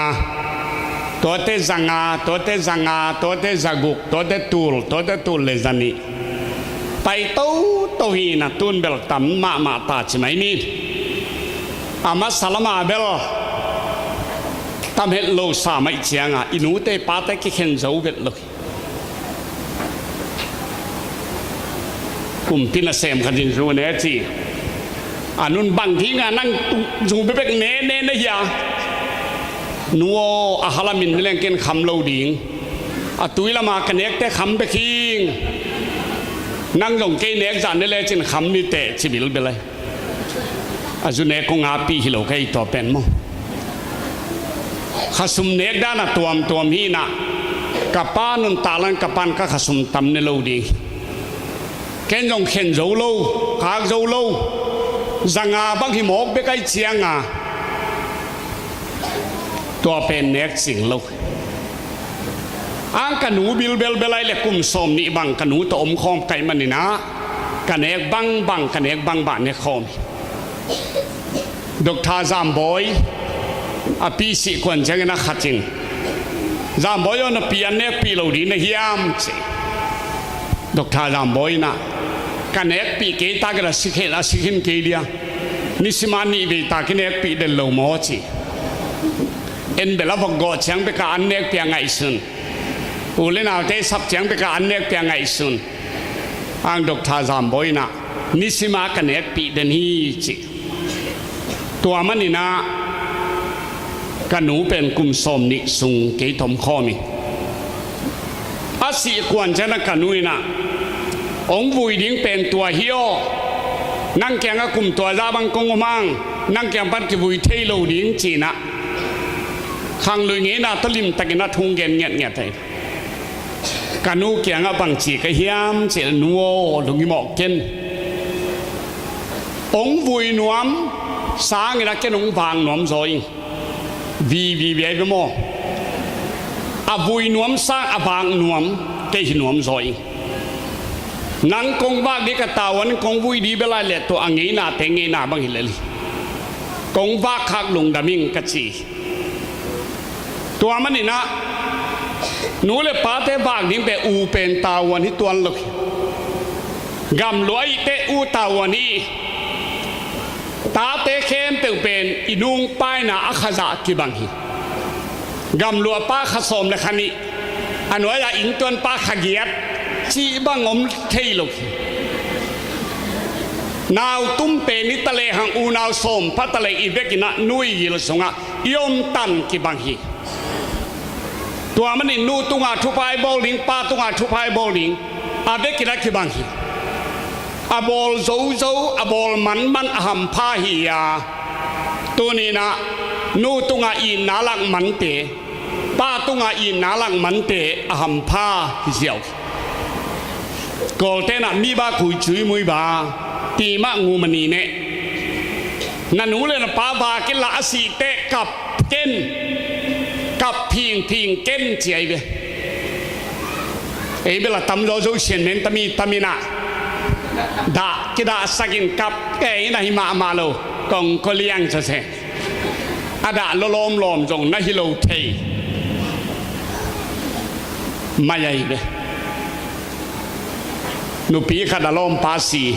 Tuate zanga, tuate zanga, tuate zaguk, tuate tul, tuate tul le zanih. Pai toto hina tun bel tam mahmah ta ci mai ni. A masa lama bel tam het lo sa mai cianga i nute pate kikhen zo vet lo hi. Kumpi nasem khat in zu ne ci. A nun bang dinga nang zu bebek ne ne na hia. Nu aw, a halamin ne leng ken kham lo ding. A tui lama ka nekte kham bek hing. Nang zong kei nek zah ne lecin kham ni teh ci bilbel ai. A zu nek kong api hi lo ka ei tua pen maw. Khasum nek dan a tuamtuam hi na. Ka pa nuntak lang ka pan ka khasum tam ne lo ding. Ken zong khen zo lo, khak zo lo. Zanga bang hi mawk bek ai cianga, tua pen nek cing lo. Ang ka nu bilbel belai le kum sawm nih bang ka nu tawh om khawm kaih maninah ka nek bangbang, ka nek bangbang nek khawm hi. Dr. Zambawi a pi sih kuan ciangin a khat in, "Zambawi aw, na pi an nekpih lo ding na hiam?" ci. Dr. Zambawi inah, "Ka nekpih kei tak in a si khin, a si khin kei dia. Nisima nih vei tak i nekpih den lo maw?" ci. En bel a vok gawh ciang bek a an nekpih a ngaihsun. U le naute sap ciang bek a an nekpih a ngaihsun. Ang Dr. Zambawi inah, "Nisima ka nekpih den hi," ci. Tua maninah ka nu pen kum sawm nih sung kei tawh om khawm hi. A sih kuan ciangin ka nu inah, "Hong vui ding pen tua hi aw. Nang kiangah kum tua zah bang kong om hang, nang kiang pan kivui thei lo ding," ci-inah khanglui ngeina tawh limtakin a thu gen ngiatngiat hi. Ka nu kiangah bangci ka hiam cih leh, "Nu aw, lunghimawh ken. Hong vui nuam sangin a ken hong vak nuam zaw ing. Vivi viai ve maw? A vui nuam sang a vak nuam kei hi nuam zaw ing. Nang kong vak ding ka tavuan, kong vui ding bel lai leh tua a ngeinate ngeina bang hi lel hi. Kong vak khak lungdam ing," ka ci. Tua maninah nu le pate vak ding pen u pen tavuan hi tuan lo hi. Gamluah i teh u tavuan hi. Tate khempeuh pen i nungpaina a kha zah kibang hi. Gamluah pa kha sawm le kha nih, a nuai-ah inntuan pa kha giat cih bang om thei lo hi. Nautum pen i ta lehang unau sawm pha ta leh i vekinah nu i gil sungah i om tan kibang hi. Tua manin nu tungah thupha i bawl ding, pa tungah thupha i bawl ding a vekinah kibang hi. A bawl zozo, a bawl manman a hampha hi-a, tuninah nu tungah itna lak mante, pa tungah itna lak mante a hampha hi ziau hi. Kawltenah mi ba khui cui mui ba ti mah ngu mani neh. Na nu le na pa vak inla a sih teh kap ken, kap phingphing ken ci ai ve. Ei bel a tamzaw Zosian men tami taminah dah kidahsakin kap kei na hi mahmah lo. Kong koliang sase. A dah lawlawmlawm zong na hi lo thei. Mai ai ve. Nupi khat a lawmpa si.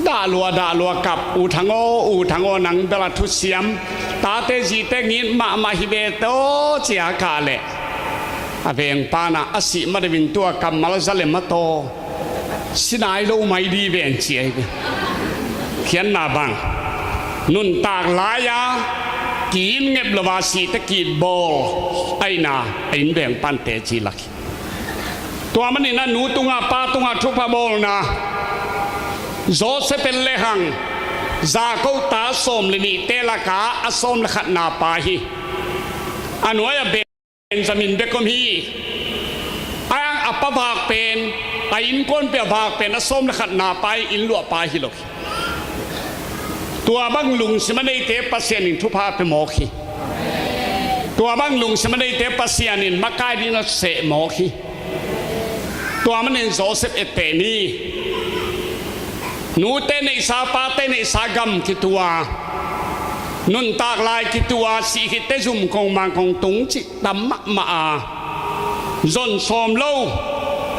Dah lua, dah lua kap, "U Thang aw, U Thang aw, nang bel a thusiam, tate zite ngit mahmah hi ve tawh," ci-a kah leh a vengpa inah, "A sih ma deuhin tua kammal za le mataw, si nai lo mai dih ven," ci ai ve. Khiatna bang, nuntak lai-a ki-it ngep lo a sihte ki-it bawl aihna a inn vengpante ci lak hi. Tua maninah nu tungah pa tungah thupha bawlna, Joseph en lehang Jakob ta sawm le nihte lakah a sawm le khatna pa hi. A nuai-ah Benjamin bek om hi. A, a pa vak pen, a innkuanpih a vak pen a sawm le khatna pa hi, inn luahpa hi lo hi. Tua bang lungsim a neite Pasian in thupha pia mawk hi. Tua bang lungsim a neite Pasian in makai ding a seh mawk hi. Tua manin Joseph etteh ni. Nute neihsa, pate neihsa gam kitua, nuntak lai kitua, sih khitte zum kong mang kong tung cih tam mahmah a, zon sawm lo,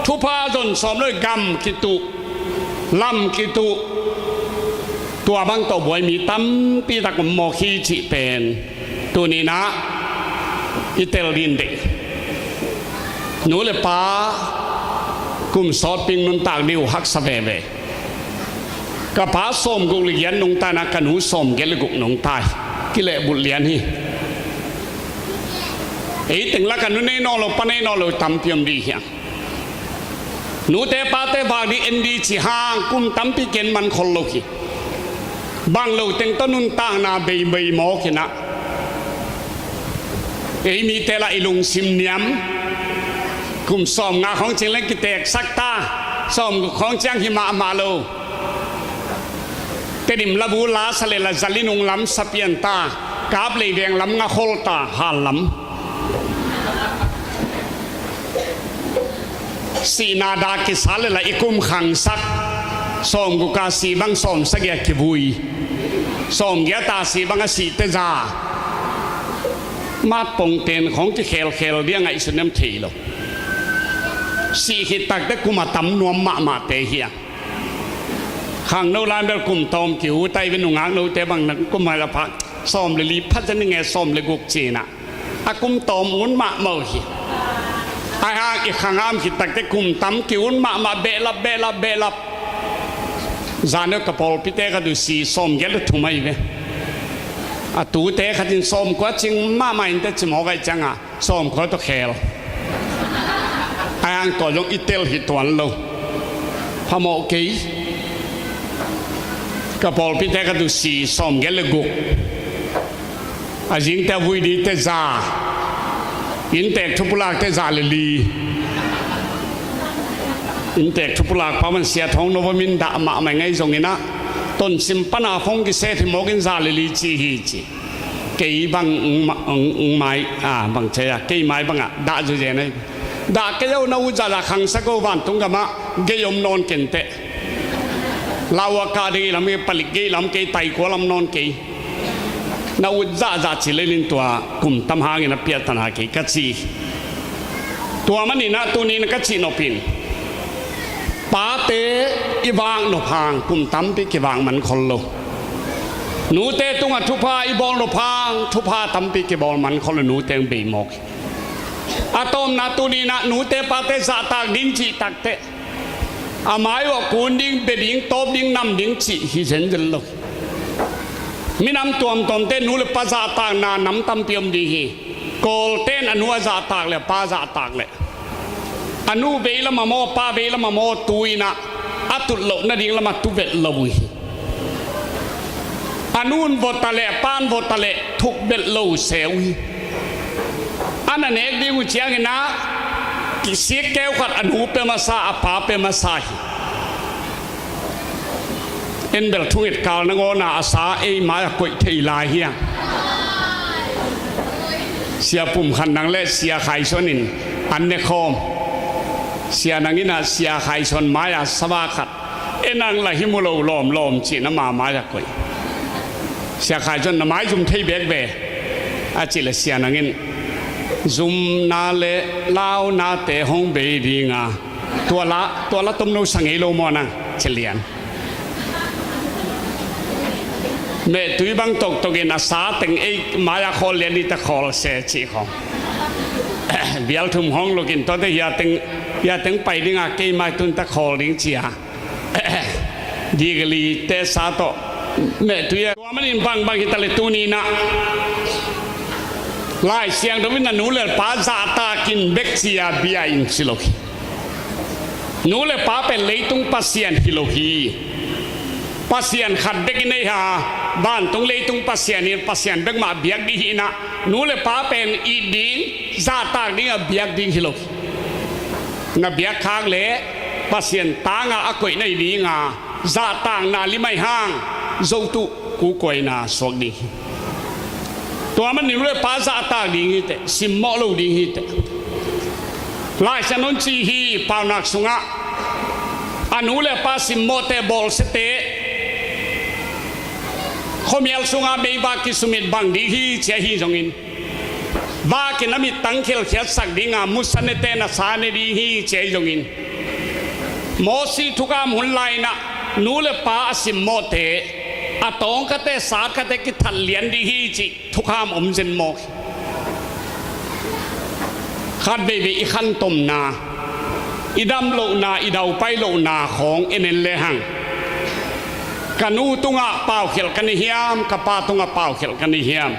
thupha zon sawm lo, gam kituh, lam kituh, tua bang tawh buai mi tampi tak om mawk hi cih pen tuninah i tel ding deih. Nu le pa kum sawtpi nuntak ding uh haksa veve. Ka pa sawmguk le giat nungta inah ka nu sawmgiat le guk nungta hi. Kilehbulh lian hi. Ei teng lakah nu nei nawn lo, pa nei nawn lo tampi om dih hiang. Nute pate vak ding en dih cih hang kum tampi ken man khol lo hi. Bang lo teng tawh nuntakna beibei mawk inah, ei mite lah i lungsim niam, Kum sawmnga khawng ciang leng kiteksak ta, sawmguk khawng ciang hi mahmah lo. Tedim labu la sa le la zali nung lam sa pian ta, kap lei veng lam nga khol ta, hal lam. Sihna dah kisa le la i kum khangsak, sawmguk a sih bang sawmsagih a kivui, sawmgiat a sih bang a sihte za. Matpongten khawng kikhelkhel dia ngaihsun nem thei lo. Sih khit takte kum a tam nuam mahmahte hi a. Khangno lai bel kum tawm kiu tai ve, nungak note bang na kum hai la phak sawm le li phat zan nge sawm le guk cina. A kum tawm un mahmah uh hi. Ai hang i khangam khit takte kum tam kiun mahmah, behlap behlap behlap. Zan deuh ka pawlpite ka duh si sawmgiat le thum ahi ve. A tute khatin sawmkua cing mahmah in te ci mawk ahi cianga sawmkua tawh khel. Ai hang tua zong i tel hi tuan lo. Phamawh kei. Ka pawlpite ka duh si sawmgiat le guk. A zingte a vui dite za. Inntek thupulakte za le li. Inntek thupulak pa man sia thawng no vamin dah mahmah ngei zongin ah, tonsim pana phone kiset hi mawkin za le li ci hi ci. Kei bang ung ma-, ung, ung mai, a, bang cei a, kei mai bangah dah zuzen ahi. Dah kei au, na ut zahzah khangsak o, vantung gamah gei om nawn kenteh. Lau a kah dei lam kei, palik gei lam kei, taikua lam nawn kei. Na ut zahzah ci lenin tua kum tam hangin a piahtana kei ka ci. Tua maninah tuninah ka cih nopin, pate i vak nop hang kum tampi kivak man khol lo. Nute tungah thupha i bawl nop hang thupha tampi kibawl man khol lo, nute ang bei mawk hi. A tawpna tuninah nute pate zahtak ding cih takteh, a mai uh a kun ding, bia ding, tawp ding, nam ding cih hi zenzen lo. Minam tuamtuamte nu le pa zahtakna nam tampi om ding hi. Kawlten a nu a zahtak le a pa zahtak le, a nu vei lam a maw, pa vei lam a maw, tu inah a tut loh nading lamah tu vet lo uh hi. A nun vawta le a pan vawta le thuk belh lo se uh hi. A na nek ding uh cianginah kisik keu khat a nu pia masa, a pa pia masa hi. En bel thunget kal nangawna a sa ei mai a koih thei lai hiang. Sia pum khat nang le sia khaisuan in an ne khawm. Sia nanginah sia khaisuan mai a sava khat e nang la hi mu lo lawmlawm cih na ma mai a koih. Sia khaisuan na mai zum thei bek ve a cih le sia nangin zumna le launate hong bei dinga tua la, tua la tomno sa ngei lo maw nang ci lian. Mehtui bang toktokin a sa teng ei mai a khawl lian dita khawl se cih khawng. Bial thum hong lukin tuate hia teng, hia teng pai dinga kei mai tun ta khawl ding cia. Digali te sa tawh mehtui a tua manin bangbang hita le tuninah Lai Siangtho in a nu le pa zahtakin bek cia bia in si lo hi. Nu le pa pen leitung pasian hi lo hi. Pasian khat bek i nei ha, vantung leitung pasian in pasian bek mah biak ding hi inah, nu le pa pen it ding, zahtak ding a biak ding hi lo hi. Na biak khak le Pasian tanga a koih na hi dinga, zahtakna limai hang zotuh kukuaina suak ding hi. Tua man nu le pa zahtak ding hi teh, simmawh lo ding hi teh. Lai Siangtho in ci hi, Paunak sungah a nu le pa simmawhte bawlsiate khuamial sungah meivak kisumit bang ding hi ci ahi zongin, vakin a mittang khelkhiatsak dinga musanete na sa ne ding hi ci ahi zongin, Mosi thukham hun lai-inah nu le pa a simmawhte a tawngkhate satkhatte kithat lian ding hi cih thukham om zen mawk hi. Khat veivei i khantomna, i dam lohna, i daupai lohna khawng en en lehang, ka nu tungah paukhelh ka nei hiam, ka pa tungah paukhelh ka nei hiam?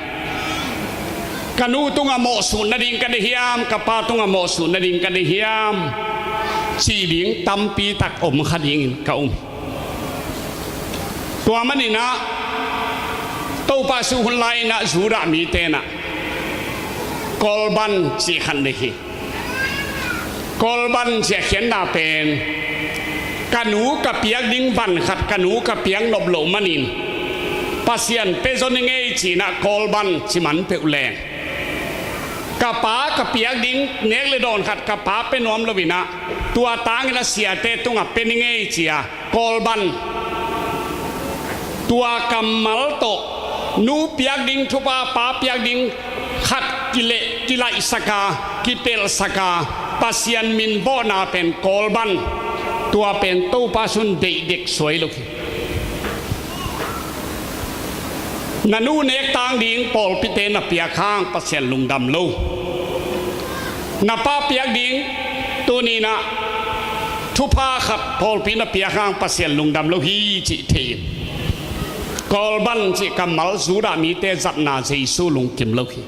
Ka nu tungah mawhsuh nading ka nei hiam, ka pa tungah mawhsuh nading ka nei hiam? Cih ding tampi tak om kha dingin ka um hi. Tua maninah Topa sung hun lai-inah Judah mite inah Korban cih khat nei hi. Kawlban cih a khiatna pen, ka nu ka piak ding van khat ka nu ka piak nop loh manin Pasian pia zaw ning ei ci-in ah kawlban ci man peuh leng, ka pa ka piak ding nek le dawn khat ka pa pia nuam lo-in ah, tua tangin a siate tungah pia ning ei ci-a kawlban. Tua kammal tawh nu piak ding thupha, pa piak ding khat kileh kilaihsak a, kipelhsak a, Pasian min bawhna pen kawlban. Tua pen Topa sung deih dek suai lo hi. Na nu nek tang ding pawlpite na piak hang Pasian lungdam lo. Na pa piak ding tuni-in ah thupha khat pawlpi na piak hang Pasian lungdam lo hi cih thei in. Kawlban cih kammal Judah mite zatna Jesu lungkim lo hi.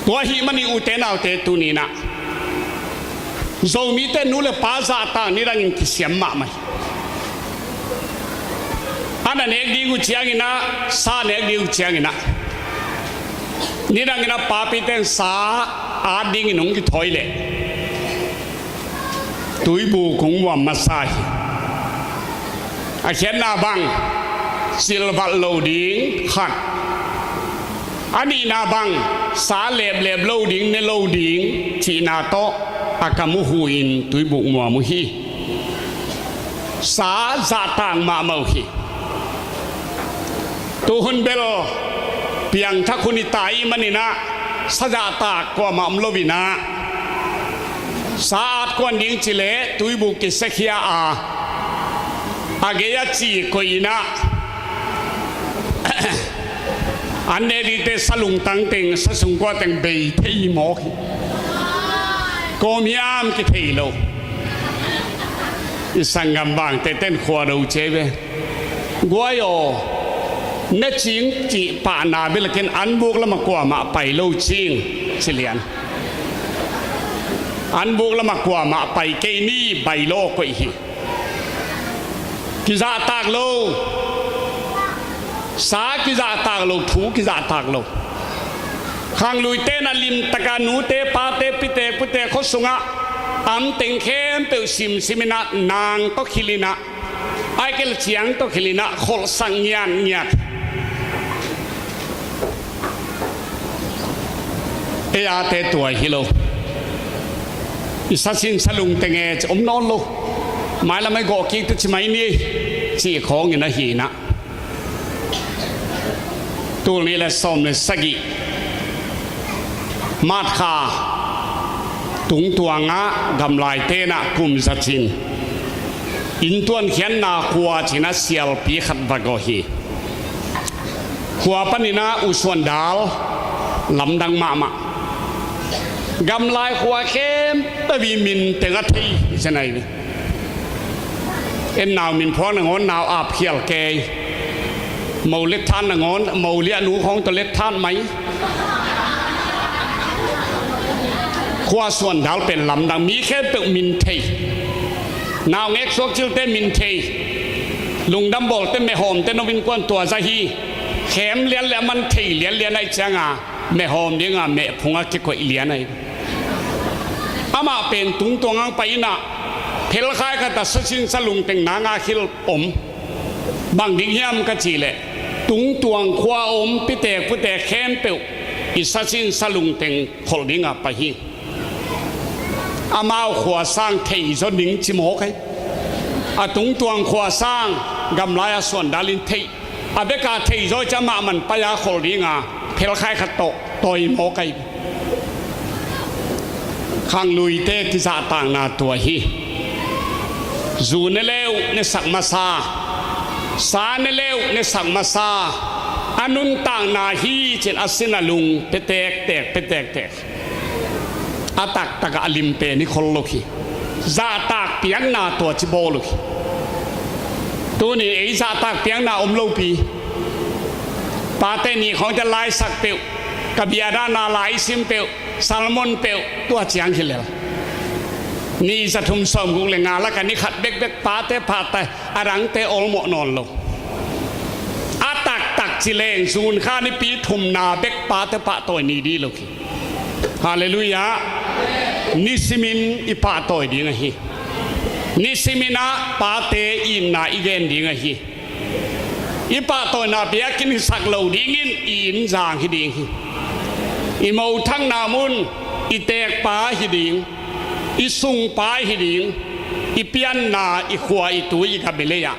Tua ahih manin ute naute, tuni-in ah Zomite nu le pa zahtak nidangin kisiam mahmah hi. A na nek ding uh ciangin ah, sa nek ding uh ciangin ah, nidangin ah papite in sa at dingin hong kithawi leh tuibuk hong muam masa hi. A khiatna bang, silvat lo ding khat. A nihna bang, sa leplep lo ding, ne lo ding cihna tawh a kam uh hu-in tuibuk muam uh hi. Sa zahtak mahmah uh hi. Tuhun bel piangthak hun i ta ahih manin ah sa zahtak kuamah om lo-in ah, sa at kuan ding ci leh tuibuk kisiakhia a, a gei a ci koih in ah, an ne dingte sa lungtang teng, sa sungkua teng bei thei mawk hi. Kawm hiam kithei lo. I sanggam bangte ten khua do cia ve. Guai aw, ne cing cih pahna bel ken an buk lamah kuamah pai lo cing ci lian. An buk lamah kuamah pai kei ni, bai lo koih hi. Kizahtak lo. Sa kizahtak lo, thu kizahtak lo. Khangluite in a limtaka nute pate, pite pute khua sungah am teng khempeuh simsim in ah, nang tawh khil in ah, ai kel ciang tawh khil in ah kholhsak ngiatngiat. Ei ate tua hi lo. I sa sin sa lungteng e ci om nawn lo. Mailam ah i gawh kik teh ci mai ni, cih khawngin ahi in ah. Tul nih le sawm le sagih March kha tungtuangah gamlaite in ah kum za cin inntuan khiatna khua ci-in ah sialpi khat va gawh hi. Khua panin ah U Suan Dal lamdang mahmah. Gamlai khua khempeuh i min teng a thei hi ci-in ah hi. En nau min phuak nangawn nau ap khial kei. Mo let than nangawn, mo liah nu khawng tawh let than mai. Khua Suan Dal pen lamdang, mi khempeuh min thei. Naungek suak cilte min thei. Lungdam bawlte, mehawmte, no innkuan tua za hi. Khem lian le a man thei lianlian ahih ciangin mehawm dingin mehphung ah kikoih lian ahi. Amah pen tungtuang hong pai in ah, phelkhai khat ah sa sin sa lungteng nang a khil om. Bang ding hiam ka cih leh, tungtuang khua a om pitek putek khempeuh i sa sin sa lungteng kholh dingin pai hi. Amau khua sang thei zaw ning ci mawk hi. A tungtuang khua sang gamlai a Suan Dal in thei. A bek a thei zaw ciang amah man pai a kholh dingin phelkhai khat tawh tawi mawk hi. Khangluite kizahtakna tua hi. Zu ne le uh ne sak masa, sa ne le uh ne sak masa, a nuntakna hi ci-in a sin a lung pia tektek, pia tektek. A taktak ah a lim pen i khol lo hi. Zahtak piakna tua ci bawl uh hi. Tuni-in ei zahtak piakna om lopi. Pate ni khawngte laisak peuh, ka bia dan a lai i sim peuh, sermon peuh, tua ciang hi lel. Ni za thum sawmguk le nga lakah ni khat bekbek pate pahtawi, a dangte olmawh nawn lo. A taktak ci leng June kha nipi thumna bek pate pahtawi ni ding lo hi. Halleluiah. Nisimin i pahtawi ding ahi. Nisimin ah pate itna i gen ding ahi. I pahtawina biakinn hisak lo dingin i inn zang hi ding hi. I mothakna mun, i teekpa hi ding, i sungpa hi ding, i pianna, i khua, i tui, i gam, i lei ah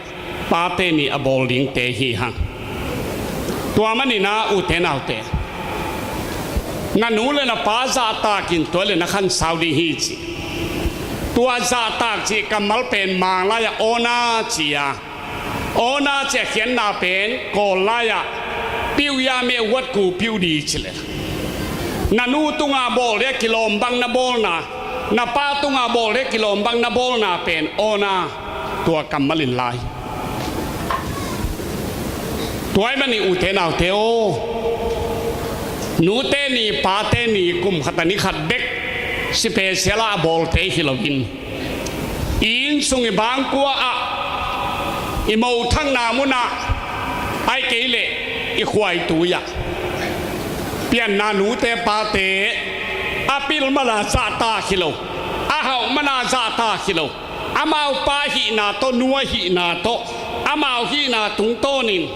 pate ni a bawl dingte hi hang. Tua manin ah ute naute, na nu le na pa zahtakin tua le na khansau ding hi ci. Tua zahtak cih kammal pen Mang lai-ah awna ci a, awna cih a khiatna pen Kawl lai-ah piuya meh wat ku piu di ci le. Na nu tunga bawl le kilawm bang na bawlna, na pa tunga bawl le kilawm bang na bawlna pen awna, tua kammal in lai. Tua ahih manin ute naute aw, nute ni pate ni kum khat a ni khat bek special a bawlte hi loin, i inn sung i bangkua ah, i mothakna mun ah, ahih kei leh i khua i tui ah, pianna nute pate a pil man a zahtak hi lo, a hauh man a zahtak hi lo, amau pa hihna tawh, nu a hihna tawh, amau hihna tungtawnin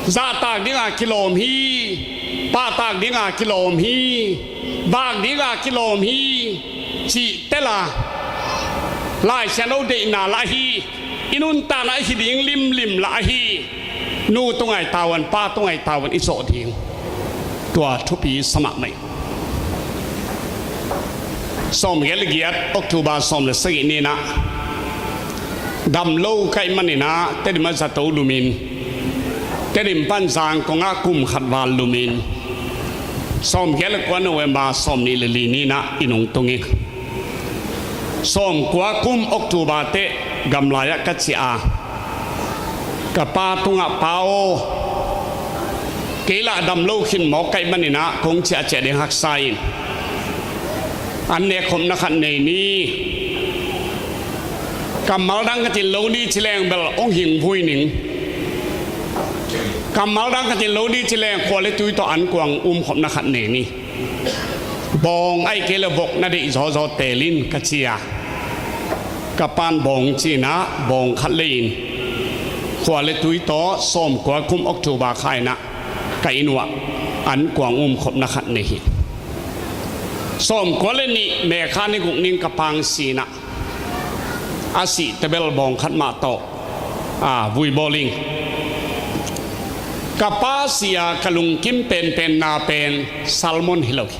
zahtak dinga kilawm hi, pahtak dinga kilawm hi, vak dinga kilawm hi cih tel a, Lai Siangtho deihna lah ahi, i nuntakna ahi ding limlim lah ahi, nu tunga i tavuan, pa tunga i tavuan i zawh ding, tua thupi sa mahmah hi. Sawmgiat le giat October sawm le sagih ni-in ah damlo ka hih manin ah Tedim ah zato lumin, Tedim pan Zangkong ah kum khat val lumin, sawmgiat le kua November sawmnih le li ni-in ah i nungtung hi. Sawmkua kum October teh gamlai ah ka ciah a, ka pa tungah, "Pa aw, kei lah damlo khin mawk ka hih manin ah kong ciahciah ding haksa in, an nekkhopna khat nei ni. Kammal dang ka cin lo ni ci leng bel hong hing vui ning. Kammal dang ka cin lo ni ci leng khua le tui tawh ankuang umkhopna khat nei ni. Bawng ahih kei leh vok na deih zawzaw teel in," ka ci a, ka pa'n bawng ci-in ah bawng khat lei-in khua le tui tawh sawmkua kum October kha-in ah ka inn uah ankuang umkhopna khat nei hi. Sawmkua le nih May kha ni guk ni-in ka pa'n si-in ah, a sih teh bel bawng khat mah tawh, a, vui bawl ing. Ka pa sih a ka lungkim penpenna pen sermon hi lo hi.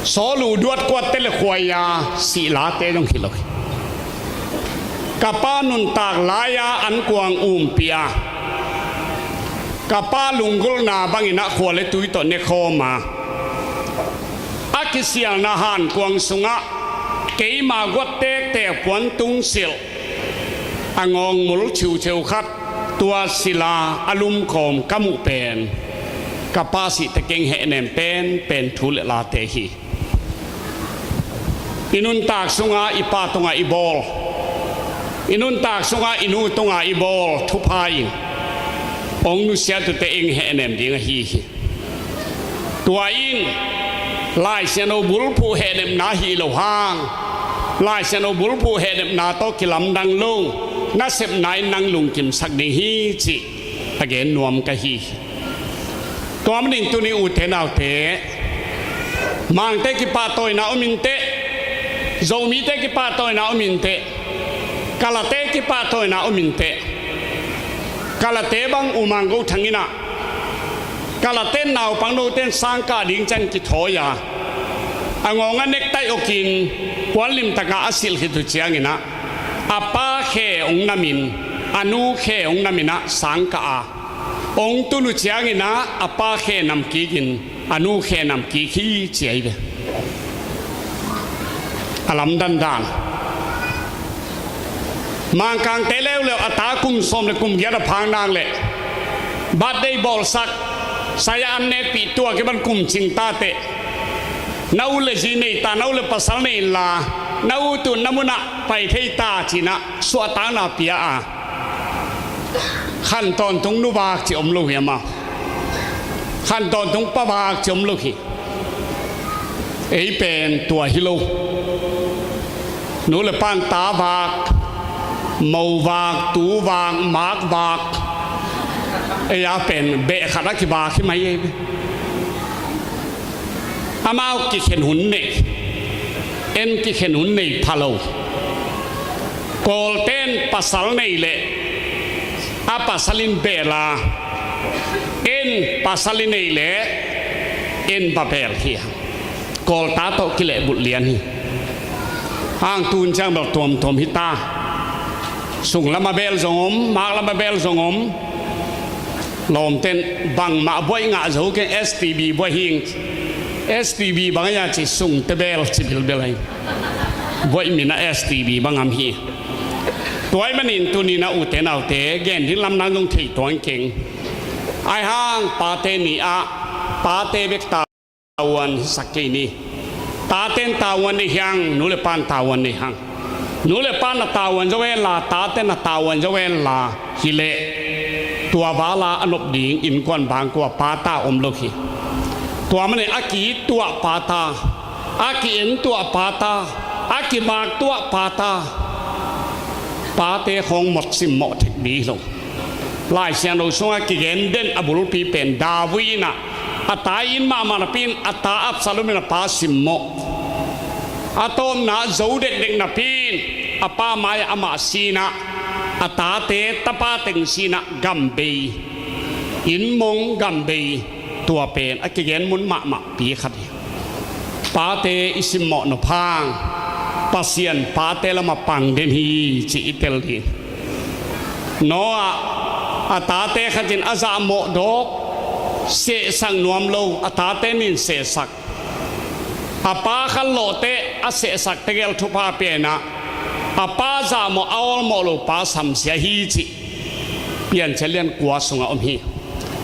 Saw lu duat kuat teh le khuai a sih late zong hi lo hi. Ka pa nuntak lai-a ankuang umpih a, ka pa lunggulhna bangin ah khua le tui tawh nekhawm a, a kisialna hankuang sungah keima guat tektek puantung silh, a ngawngmul ciuciu khat, tua silh a a lumkhawm ka muh pen ka pa sih teh keng hehnem penpen thu le late hi. I nuntak sunga i pa tungah i bawl, i nuntak sunga i nu tungah i bawl thupha in hong nusiat uh teh eng hehnem ding ahi hi. Tua in Lai Siangtho bulphuh hehnepna hi lo hang, Lai Siangtho bulphuh hehnepna tawh kilamdang lo nasepna in nang lungkimsak ding hi cih a gen nuam ka hi hi. Tua manin tuni ute naute, Mangte kipahtawina om inteh, Zomite kipahtawina om inteh, Kalate kipahtawina om inteh. Kalate bang U Mang Go Thang in ah, Kalate naupang note in sangkah ding ciang kithawi a, a ngawng a nektaih okin puan limtak a a silh khit uh ciangin ah, a pa khe hong namin, a nu khe hong namin ah sangkah a hong tun uh ciangin ah, a pa khe nam kikin a nu khe nam kik hi ci ahi ve. A lamdang dan. Mangkangte leuleu a ta kum sawm le kum giat a phak nak leh birthday bawlsak, saya an nekpih tuak i ban kum cing ta teh, na u le zi nei ta, na u le pasal nei inla, na u tun na munah pai thei ta ci-in ah suahtakna pia a, khan tawntung nu vak ci om lo hi amah. Khan tawntung pa vak ci om lo hi. Ei pen tua hi lo. Nu le pan ta vak, mo vak, tu vak, mak vak, ei a pen beh khat a kivak hi mai ei. Amau kikhen hun nei, en kikhen hun nei pha lo. Kawlten pasal nei leh a pasal in bel a, en pasal in nei leh en va bel hi a. Kawlta tawh kilehbulh lian hi. Hang tun ciang bel tuamtuam hi ta. Sung lam a bel zong om, mak lam a bel zong om. Lawmten bangmah buaih ngah zo keng, S T B buaih hing. S T B bang a ci sungte bel ci bilbel ahi. Buaih min a S T B bang am hi. Tua ahih manin tuni-in a ute naute gen ding lam nang zong thei tuan keng. Ahi hang pate ni ah pate bek ta tavuan hisak kei ni. Taten tavuan nei hiang, nu le pan tavuan nei hang. Nu le pan a tavuan zo henla, taten a tavuan zo henla hileh tua vala a nop ding innkuan bangkua pata om lo hi. Tua manin a ki-it tuah pata, a ki-en tuah pata, a kivak tuah pata, pate khawng mot simmawh thei ding hi lo. Lai Siangtho sungah kigen den a bulpi pen David in ah, a ta i-it mahmah napi-in a ta Absalom in a pa simmawh. A tawpna zo dekdek napi-in a pa mai-ah amah si-in ah, a tate tapa teng si-in ah gam bei, inn mong gam bei. Tua pen a kigen mun mahmahpi khat hi. Pate i simmawh nop hang Pasian pate lamah pang den hi cih i tel ding. Noah, a tate khat in a zahmawh dawk, sehsak nuam lo, a tate nin sehsak. A pa khan lawhte a sehsak tegel thupha pia-in ah, a pa zahmawh a awlmawh lo pa samsia hi cih Piancil lian kua sungah om hi.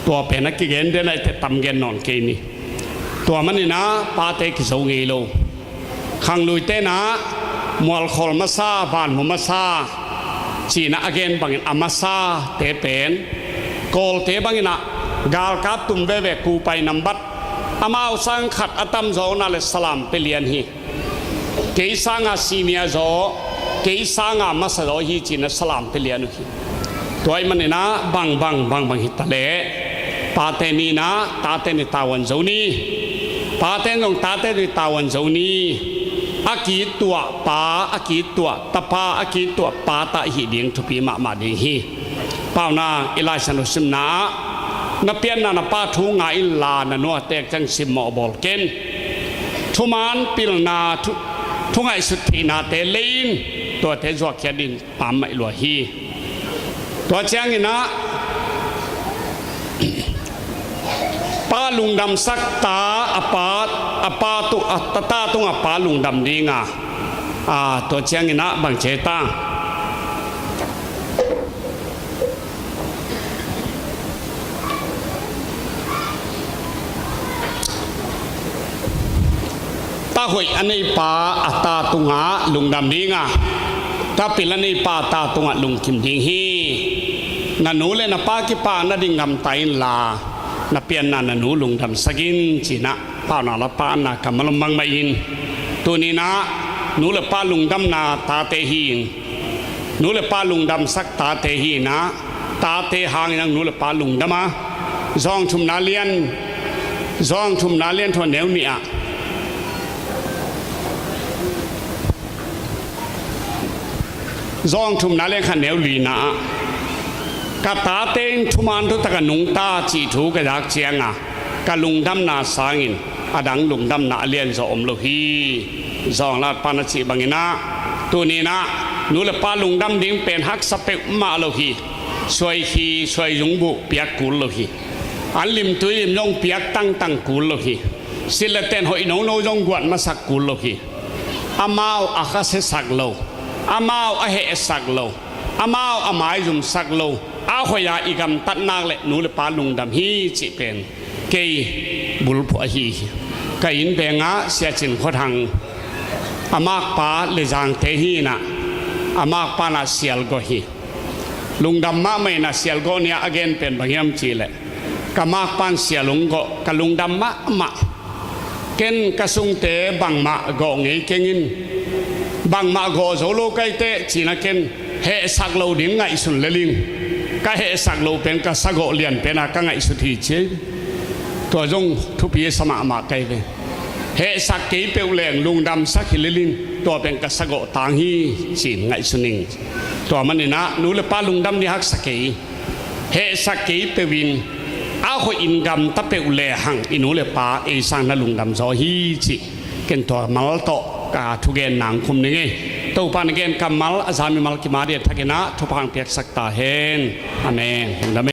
Tua pen a kigen den a, i te tam gen nawn kei ni. Tua manin ah pate kizo ngei lo. Khangluite in ah mualkhawl masa, vanmu masa ci-in ah a gen bangin a masate pen Kawlte bangin ah galkap tum veve, kupai nambat, amau sang khat a tamzaw na le salam pia lian hi. Kei sanga senior zaw, kei sanga masa zaw hi ci-in ah salam pia lian uh hi. Tua ahih manin ah bangbang bangbang hi ta leh pate ni-in ah taten i tavuan zo ni. Paten zong taten i tavuan zo ni. A ki-it tuah pa, a ki-it tuah tapa, a ki-it tuah pata i hih ding thupi mahmah ding hi. Paunak, i Lai Siangtho simna ah, na pianna na pa thu ngai inla, na nu a tek ciang simmawh bawl ken. Thuman pilna, thu, thu ngaihsut theihnate lei in, tuate zuakkhiat in pammaih lua hi. Tua ciangin ah pa lungdamsak ta, a pa, a pa tu, a ta, ta tungah pa lungdam ding a, a, tua ciangin ah bang ci ta? Ta hoih a nei pa a ta tungah lungdam ding a, ta pil a nei pa a ta tungah lungkim ding hi. Na nu le na pa kipakna ding gamta inla, na pianna na nu lungdamsak in ci-in ah Paunak la pa anna kammal om bangmah in, tuni-in ah nu le pa lungdamna tate hi in, nu le pa lungdamsak tate hi in ah, tate hangin ah nu le pa lungdam a, Zawng thumna lian, Zawng thumna lian thum a neu nih ah, Zawng thumna lian khat neu lina ah, ka tate in thuman thutak a nungta cih thu ka zak ciangin, ka lungdamna sangin a dang lungdamna a lianzaw om lo hi. Zawng lat pan a cih bangin ah, tuni-in ah nu le pa lungdam ding pen haksa peuhmah lo hi. Suai khi, suai zungbuh piak kul lo hi. An limtui lim zong piak tangtang kul lo hi. Silh le ten hoih nono zong guat masak kul lo hi. Amau a khasiasak lo, amau a hehsak lo, amau a maizumsak lo, a hoih a i gamtat nak leh nu le pa lungdam hi cih pen kei bulphuh ahi hi. Ka inn vengah Sia Cin Khua Thang, a makpa Lezangte hi in ah, a makpa in ah Sial Gawh hi. Lungdam mahmah in ah Sial Gawh ni-ah a gen pen bang hiam cih leh, ka makpa in Sial Ung Gawh, ka lungdam mahmah. Ken ka sungte bangmah gawh ngei keng in. Bangmah gawh zo lo ka hi teh ci-in ah ken hehsak lo ding ngaihsun lel ing. Ka hehsak lo pen ka sagawh lian pen a ka ngaihsut hi ci hi. Tua zong thupi a sa mahmah ka hi ve. Hehsak kei peuh leng lungdamsak hi lel ing. Tua pen ka sagawh tang hi ci-in ngaihsun ing. Tua manin ah nu le pa lungdam ding haksa kei. Hehsak kei peuh in a hoih in gamta peuh lehang i nu le pa ei sang na lungdam zaw hi cih ken tua mal tawh ka thugen nang khum ning ei. Topa na gen kammal a za mimal kim a diakin ah thupha hong piaksak ta hen. Amen. Lungdam ei.